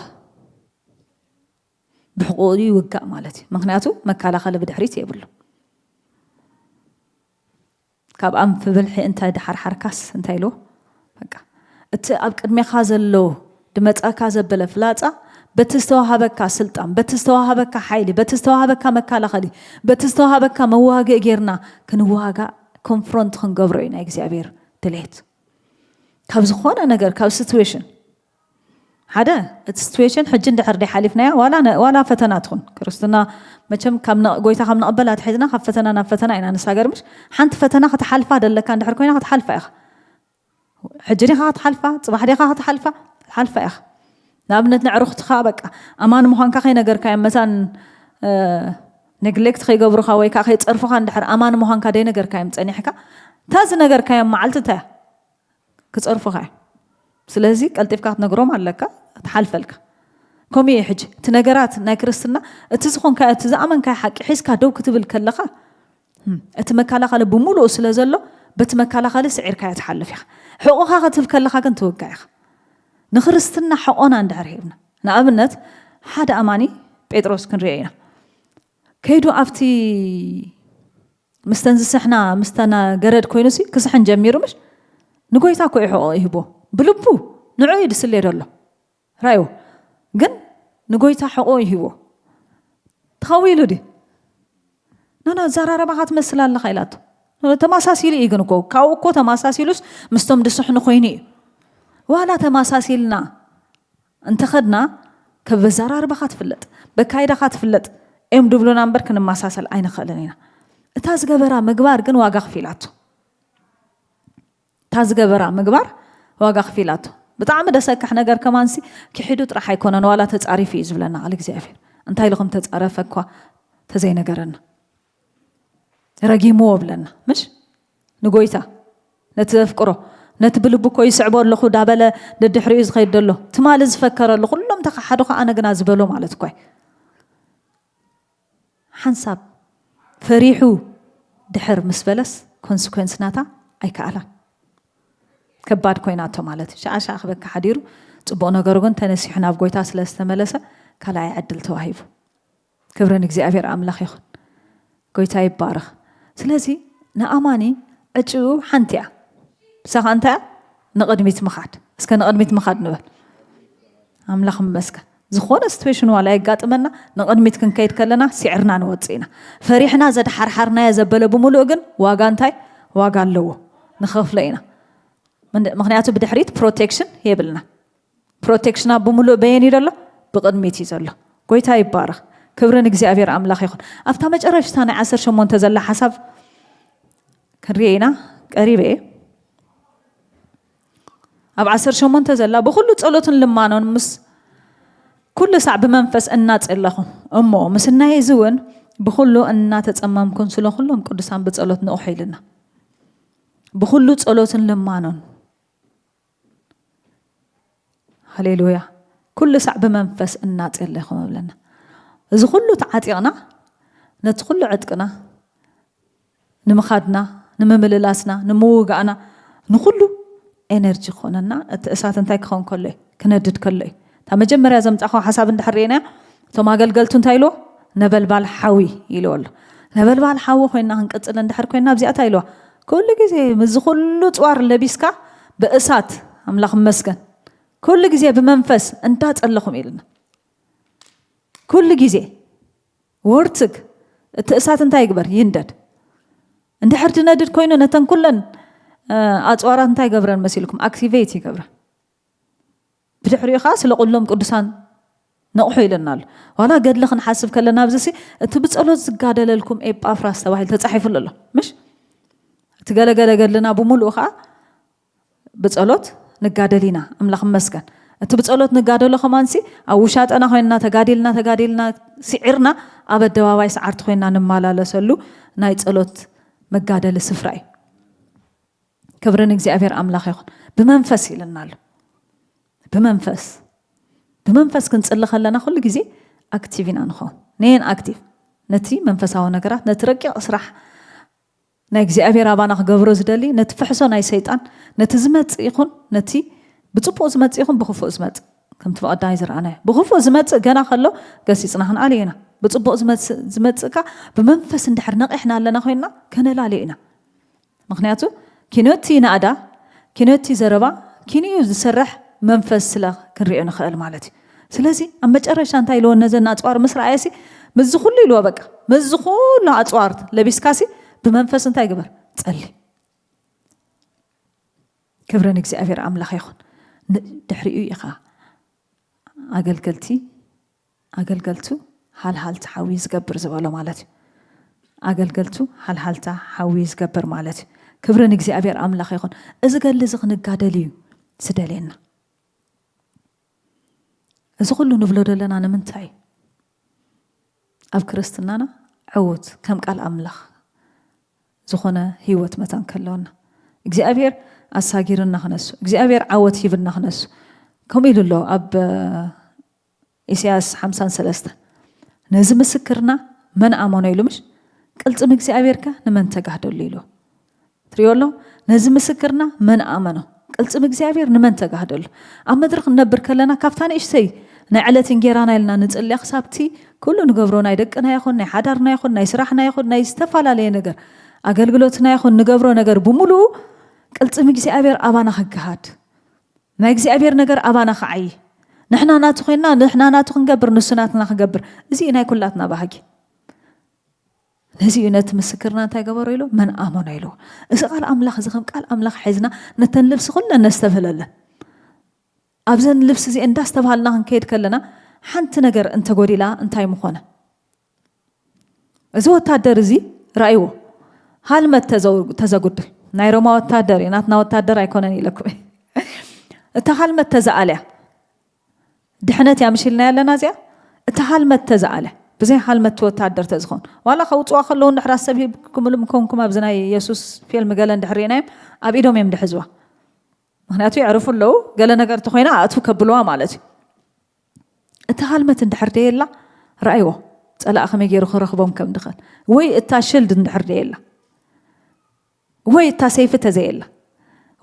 ብሕቁኡ ይውጋእ ማለት እዩ። ምክንያቱ መከላኸሊ ብድሕሪት የብሉ። ካብ ኣንፊ ብልሒ እንታይ ድሓርሓርካስ እንታይ ኢልዎ? በቃ እቲ ኣብ ቅድሜኻ ዘሎ ድመፀካ ዘበለ ፍላፃ በቲ ዝተዋሃበካ ስልጣን፣ በቲ ዝተዋሃበካ ሓይሊ፣ በቲ ዝተዋሃበካ መከላኸሊ፣ በቲ ዝተዋሃበካ መዋግእ ጌርና ክንዋጋእ ኮንፍሮንት ክንገብሮ እዩ ናይ እግዚኣብሔር ድሌት። ካብ ዝኾነ ነገር ካብ ሲትዌሽን ሓደ እቲ ሲትዌሽን ሕጂ እንድሕር ደይ ሓሊፍናያ ዋላ ነ- ዋላ ፈተና ትኹን ክርስትና መቸም ካብ ነ- ጎይታ ካብ ንቕበል ኣትሒዝና ካብ ፈተና ናብ ፈተና ኢና ንሳገር ምሽ ሓንቲ ፈተና ክትሓልፋ ደለካ እንድሕር ኮይና ክትሓልፋ ኢኻ። ሕጂ ዲኻ ክትሓልፋ? ፅባሕ ዲኻ ክትሓልፋ? ክትሓልፋ ኢኻ። ንኣብነት ንዕሩኽትኻ በቃ ኣማን ምዃንካ ከይነገርካዮም መታን ነግሌክት ከይገብሩኻ ወይ ከዓ ከይፀርፉኻ እንድሕር ኣማን ምዃንካ ደይነገርካዮም ፀኒሕካ እታ ዝነገርካዮም መዓልቲ እንታይ እያ? ክፀርፉኻ እዮም። ስለዚ ቀልጢፍካ ክትነግሮም ኣለካ። ትሓልፈልካ ከምኡ እዩ። ሕጂ እቲ ነገራት ናይ ክርስትና እቲ ዝኾንካ እቲ ዝኣመንካዮ ሓቂ ሒዝካ ደው ክትብል ከለኻ እቲ መከላኸሊ ብምሉኡ ስለ ዘሎ በቲ መከላኸሊ ስዒርካዮ ትሓልፍ ኢኻ። ሕቑኻ ክትብል ከለኻ ግን ትውጋእ ኢኻ። ንክርስትና ሕቖና እንድሕር ሂብና ንኣብነት ሓደ ኣማኒ ጴጥሮስ ክንሪኦ ኢና። ከይዱ ኣብቲ ምስተን ዝስሕና ምስተን ገረድ ኮይኑሲ ክስሕን ጀሚሩ ምሽ ንጎይታ እኮ እዩ ሕቖ ይህቦ ብልቡ ንዑ እዩ ድስሌ ደሎ ራዩ ግን ንጎይታ ሕቖ ይህቦ ተኸዊሉ ዲ ኖኖ ኣዘራረባኻ ትመስል ኣለኻ ኢላቶ። ተመሳሲሉ እዩ ግን እኮ ካብኡ እኮ ተመሳሲሉስ ምስቶም ድስሕኑ ኮይኑ እዩ። ዋላ ተመሳሲልና እንተኸድና ከበዘራርባኻ ትፍለጥ በካይዳኻ ትፍለጥ እዮም ድብሉና እምበር ክንመሳሰል ኣይንኽእልን ኢና። እታ ዝገበራ ምግባር ግን ዋጋ ክፊላቶ። እታ ዝገበራ ምግባር ዋጋ ክፊላቶ። ብጣዕሚ ደሰካሕ ነገር ከማንሲ ክሒዱ ጥራሕ ኣይኮነን ዋላ ተፃሪፉ እዩ ዝብለና ቃል እግዚኣብሔር። እንታይ ኢሉ ከም ተፃረፈ እኳ ተዘይነገረና ረጊምዎ ብለና ምሽ ንጎይታ ነቲ ዘፍቅሮ ነቲ ብልቡ እኮ ይስዕቦ ኣለኹ ዳበለ ደድሕሪኡ ዝኸይድ ዘሎ ትማሊ ዝፈከረሉ ኩሎም ተኸሓዶ ከኣ ኣነ ግና ዝበሎ ማለት እኳ እዩ። ሓንሳብ ፈሪሑ ድሕር ምስ በለስ ኮንስኮንስ ናታ ኣይከኣላን። ከባድ ኮይናቶ ማለት እዩ። ሸዓ ሸዓ ክበካ ሓዲሩ፣ ጽቡቕ ነገሩ ግን ተነሲሑ ናብ ጎይታ ስለ ዝተመለሰ ካልኣይ ዕድል ተዋሂቡ። ክብሪ ንእግዚኣብሔር ኣምላኽ ይኹን። ጎይታ ይባረኽ። ስለዚ ንኣማኒ ዕጭኡ ሓንቲ እያ። ንሳ ኸኣ እንታይ እያ? ንቕድሚት ምኻድ። እስከ ንቕድሚት ምኻድ ንበል። ኣምላኽ ይመስገን። ዝኾነ ሲትዌሽን ዋላ የጋጥመና፣ ንቕድሚት ክንከይድ ከለና ሲዕርና ንወፅእ ኢና። ፈሪሕና ዘድሓርሓርናዮ ዘበለ ብምሉእ ግን ዋጋ እንታይ? ዋጋ ኣለዎ። ንኸፍሎ ኢና። ምንድ- ምኽንያቱ ብድሕሪት ፕሮቴክሽን የብልና። ፕሮቴክሽና ብምሉእ በየን እዩ ዘሎ? ብቕድሚት እዩ ዘሎ። ጎይታ ይባረኽ። ክብሪ ንእግዚኣብሔር ኣምላኽ ይኹን። ኣብታ መጨረሽታ ናይ ዓሰርተ ሸሞንተ ዘላ ሓሳብ ክንሪኦ ኢና። ቀሪበ እየ። ኣብ ዓሰርተ ሸሞንተ ዘላ ብኹሉ ጸሎትን ልማኖን ምስ ኩሉ ሳዕ ብመንፈስ እናጸለኹ እሞ ምስናይ እዚ እውን ብኹሉ እናተጸመምኩን ስለ ኩሎም ቅዱሳን ብጸሎት ንቑሑ ኢልና። ብኹሉ ጸሎትን ልማኖን ሃሌሉያ። ኩሉ ሳዕ ብመንፈስ እናጸለኹ ይብለና። እዚ ኩሉ ተዓጢቕና ነቲ ኩሉ ዕጥቅና ንምኻድና፣ ንምምልላስና፣ ንምውጋእና፣ ንኹሉ ኤነርጂ ክኾነና እቲ እሳት እንታይ ክኸውን ከሎ እዩ? ክነድድ ከሎ እዩ። እታ መጀመርያ ዘምጻኹ ሓሳብ እንድሕር ርኢናያ፣ እቶም ኣገልገልቱ እንታይ ኢልዎ? ነበልባል ሓዊ ኢልዎ ኣሎ። ነበልባል ሓዊ ኮይና ክንቅጽል እንድሕር ኮይና ኣብዚኣ እንታይ ኢልዋ? ኩሉ ግዜ ምስዚ ኩሉ ጽዋር ለቢስካ ብእሳት ኣምላኽ መስገን ኩሉ ግዜ ብመንፈስ እንዳጸለኹም ኢልና ኩሉ ግዜ ወርትግ እቲ እሳት እንታይ ይግበር? ይንደድ። እንድሕር ድነድድ ኮይኑ ነተን ኩለን ኣፅዋራት እንታይ ይገብረን መሲልኩም? ኣክቲቬት ይገብረን። ብድሕሪኡ ከዓ ስለ ኩሎም ቅዱሳን ነቕሑ ኢለና ኣሎ። ዋላ ገድሊ ክንሓስብ ከለና ኣብዚ ሲ እቲ ብፀሎት ዝጋደለልኩም ኤጳፍራስ ተባሂሉ ተፃሒፉሉ ኣሎ ምሽ? እቲ ገለገለ ገድልና ብምሉኡ ከዓ ብጸሎት ንጋደል ኢና። ኣምላኽ ይመስገን። እቲ ብጸሎት ንጋደሎ ከማንሲ ኣብ ውሻጠና ኮይንና ተጋዲልና ተጋዲልና ስዒርና ኣብ ኣደባባይ ሰዓርቲ ኮይንና ንመላለሰሉ ናይ ጸሎት መጋደሊ ስፍራ እዩ። ክብሪ ንእግዚኣብሔር ኣምላኽ ይኹን። ብመንፈስ ኢልና ኣሎ። ብመንፈስ ብመንፈስ ክንጽሊ ከለና ኩሉ ግዜ ኣክቲቭ ኢና ንኸውን። ነየን ኣክቲቭ ነቲ መንፈሳዊ ነገራት ነቲ ረቂቕ ስራሕ ናይ እግዚኣብሔር ኣባና ክገብሮ ዝደሊ ነቲ ፍሕሶ ናይ ሰይጣን ነቲ ዝመጽእ ይኹን ነቲ ብጽቡቕ ዝመጽእ ይኹን ብክፉእ ዝመጽእ ከምቲ ብቐዳማይ ዝረኣናዮ ብክፉእ ዝመጽእ ገና ከሎ ገሲጽና ክንኣልዮ ኢና። ብጽቡቕ ዝመጽእ ዝመጽእካ ብመንፈስ እንድሕር ነቒሕና ኣለና ኮይንና ከነላልዮ ኢና። ምክንያቱ ኪኖቲ ናእዳ ኪኖቲ ዘረባ ኪንኡ ዝሰርሕ መንፈስ ስለ ክንሪኦ ንኽእል ማለት እዩ። ስለዚ ኣብ መጨረሻ እንታይ ኢልዎ ነዘን ኣፅዋር ምስ ረኣየሲ ምስዚ ኩሉ ኢልዎ በቃ ምስዚ ኩሉ ኣፅዋር ለቢስካሲ ብመንፈስ እንታይ ግበር ጸሊ። ክብሪ ንእግዚኣብሔር ኣምላኽ ይኹን። ድሕሪኡ ኢኻ ኣገልገልቲ ኣገልገልቱ ሃልሃልቲ ሓዊ ዝገብር ዝበሎ ማለት እዩ። ኣገልገልቱ ሃልሃልታ ሓዊ ዝገብር ማለት እዩ። ክብሪ ንእግዚኣብሔር ኣምላኽ ይኹን። እዚ ገድሊ እዚ ክንጋደል እዩ ዝደልየና። እዚ ኩሉ ንብሎ ዘለና ንምንታይ እዩ? ኣብ ክርስትናና ዕዉት ከም ቃል ኣምላኽ ዝኾነ ህይወት መታን ከለወና እግዚኣብሔር ኣሳጊርና ክነሱ እግዚኣብሔር ዓወት ሂብና ክነሱ ከምኡ ኢሉ ኣሎ ኣብ ኢሳያስ ሓምሳን ሰለስተን ነዚ ምስክርና መን ኣመኖ ኢሉ ምሽ ቅልፅም እግዚኣብሔር ከ ንመን ተጋህደሉ ኢሉ ትሪኦ ኣሎ ነዚ ምስክርና መን ኣመኖ ቅልፅም እግዚኣብሔር ንመን ተጋህደሉ ኣብ ምድሪ ክንነብር ከለና ካብታ ንእሽተይ ናይ ዕለት እንጌራና ኢልና ንፅልያ ክሳብቲ ኩሉ ንገብሮ ናይ ደቅና ይኹን ናይ ሓዳርና ይኹን ናይ ስራሕና ይኹን ናይ ዝተፈላለየ ነገር ኣገልግሎትና ይኹን ንገብሮ ነገር ብምሉኡ ቅልፅም እግዚኣብሔር ኣባና ክገሃድ ናይ እግዚኣብሔር ነገር ኣባና ክዓይ ንሕና ናቱ ኮይንና ንሕና ናቱ ክንገብር ንሱ ናትና ክገብር እዚ ናይ ኩላትና ባህጊ ነዚ እዩ ነቲ ምስክርና እንታይ ገበሮ ኢሉ መን ኣመኖ ኢሉ እዚ ቃል ኣምላኽ እዚ ከም ቃል ኣምላኽ ሒዝና ነተን ልብሲ ኩለን ነስተብህለለን ኣብዘን ልብሲ እዚ እንዳስተብሃልና ክንከይድ ከለና ሓንቲ ነገር እንተጎዲላ እንታይ ምኾነ እዚ ወታደር እዚ ራእይዎ ሃልመት ተዘጉድል ናይ ሮማ ወታደር እዩ ናትና ወታደር ኣይኮነን ኢለኩም እታ ሃልመት ተዘኣልያ ድሕነት እያ ምሽ ኢልና ያለና እዚኣ እታ ሃልመት ተዘኣለ ብዘይ ሃልመት ወታደር ተዝኾን ዋላ ከውፅዋ ከለዉ እንድሕር ሰብ ሂብኩምሉ ምኮንኩም ኣብዚ ናይ የሱስ ፊልም ገለ እንድሕር ርኢናዮም ኣብ ኢዶም እዮም ድሕዝዋ ምክንያቱ የዕርፉ ኣለዉ ገለ ነገር ተኮይና ኣእቱ ከብልዋ ማለት እዩ እታ ሃልመት እንድሕር ደየላ፣ ረኣይዎ፣ ጸላእ ከመይ ገይሩ ክረኽቦም ከም ድኽእል። ወይ እታ ሽልድ እንድሕር ደየላ፣ ወይ እታ ሰይፊ ተዘየላ፣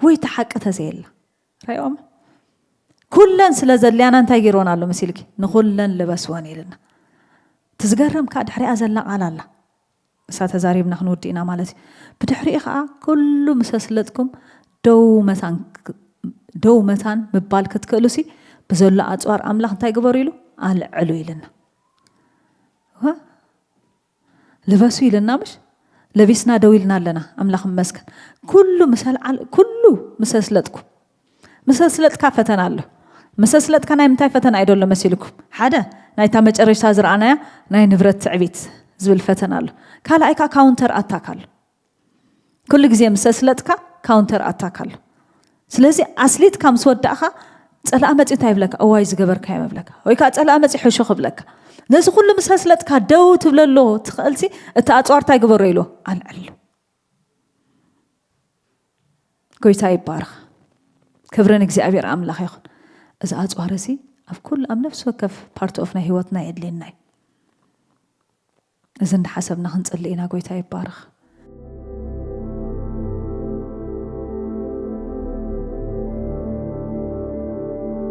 ወይ እታ ሓቂ ተዘየላ፣ ረኣይዎም። ኩለን ስለ ዘድልያና እንታይ ገይርወን ኣሎ መሲልኪ? ንኹለን ልበስወን ኢልና። ትዝገርም ከኣ ድሕሪኣ ዘላ ቃል ኣላ። እሳ ተዛሪብና ክንውድእ ኢና ማለት እዩ። ብድሕሪኡ ከኣ ኩሉ ምስ ኣስለጥኩም ደው መታን፣ ደው መታን ምባል ክትክእሉሲ፣ ብዘሎ ኣጽዋር ኣምላኽ እንታይ ግበሩ ኢሉ? ኣልዕሉ ኢልና። ዋ፣ ልበሱ ኢልና ምሽ? ለቢስና ደው ኢልና ኣለና። ኣምላኽ ይመስገን። ኩሉ ምስ ኣልዓል-፣ ኩሉ ምስ ኣስለጥኩ። ምስ ኣስለጥካ ፈተና ኣሎ። ምስ ኣስለጥካ ናይ ምንታይ ፈተና እዩ ደሎ መሲልኩም? ሓደ፣ ናይታ መጨረሽታ ዝረኣናያ ናይ ንብረት ትዕቢት ዝብል ፈተና ኣሎ። ካልኣይ ከኣ ካውንተር ኣታክ ኣሎ። ኩሉ ግዜ ምስ ኣስለጥካ ካውንተር ኣታክ ኣሎ። ስለዚ ኣስሊጥካ ምስ ወዳእካ ጸላእ መጺኡ እንታይ ይብለካ? እዋይ ዝገበርካዮ ይብለካ። ወይ ከኣ ጸላእ መጺኡ ሕሹኽ ይብለካ። ነዚ ኩሉ ምስ ኣስለጥካ ደው ትብለሉ ትኽእልሲ እቲ ኣጽዋር እንታይ ግበሮ ኢሉ? ኣልዕሉ። ጎይታ ይባረኽ። ክብሪ ንእግዚኣብሔር ኣምላኽ ይኹን። እዚ ኣጽዋር እዚ ኣብ ኩሉ፣ ኣብ ነፍሲ ወከፍ ፓርት ኦፍ ናይ ህይወትና የድልየና እዩ። እዚ እንዳሓሰብና ክንጽሊ ኢና። ጎይታ ይባረኽ።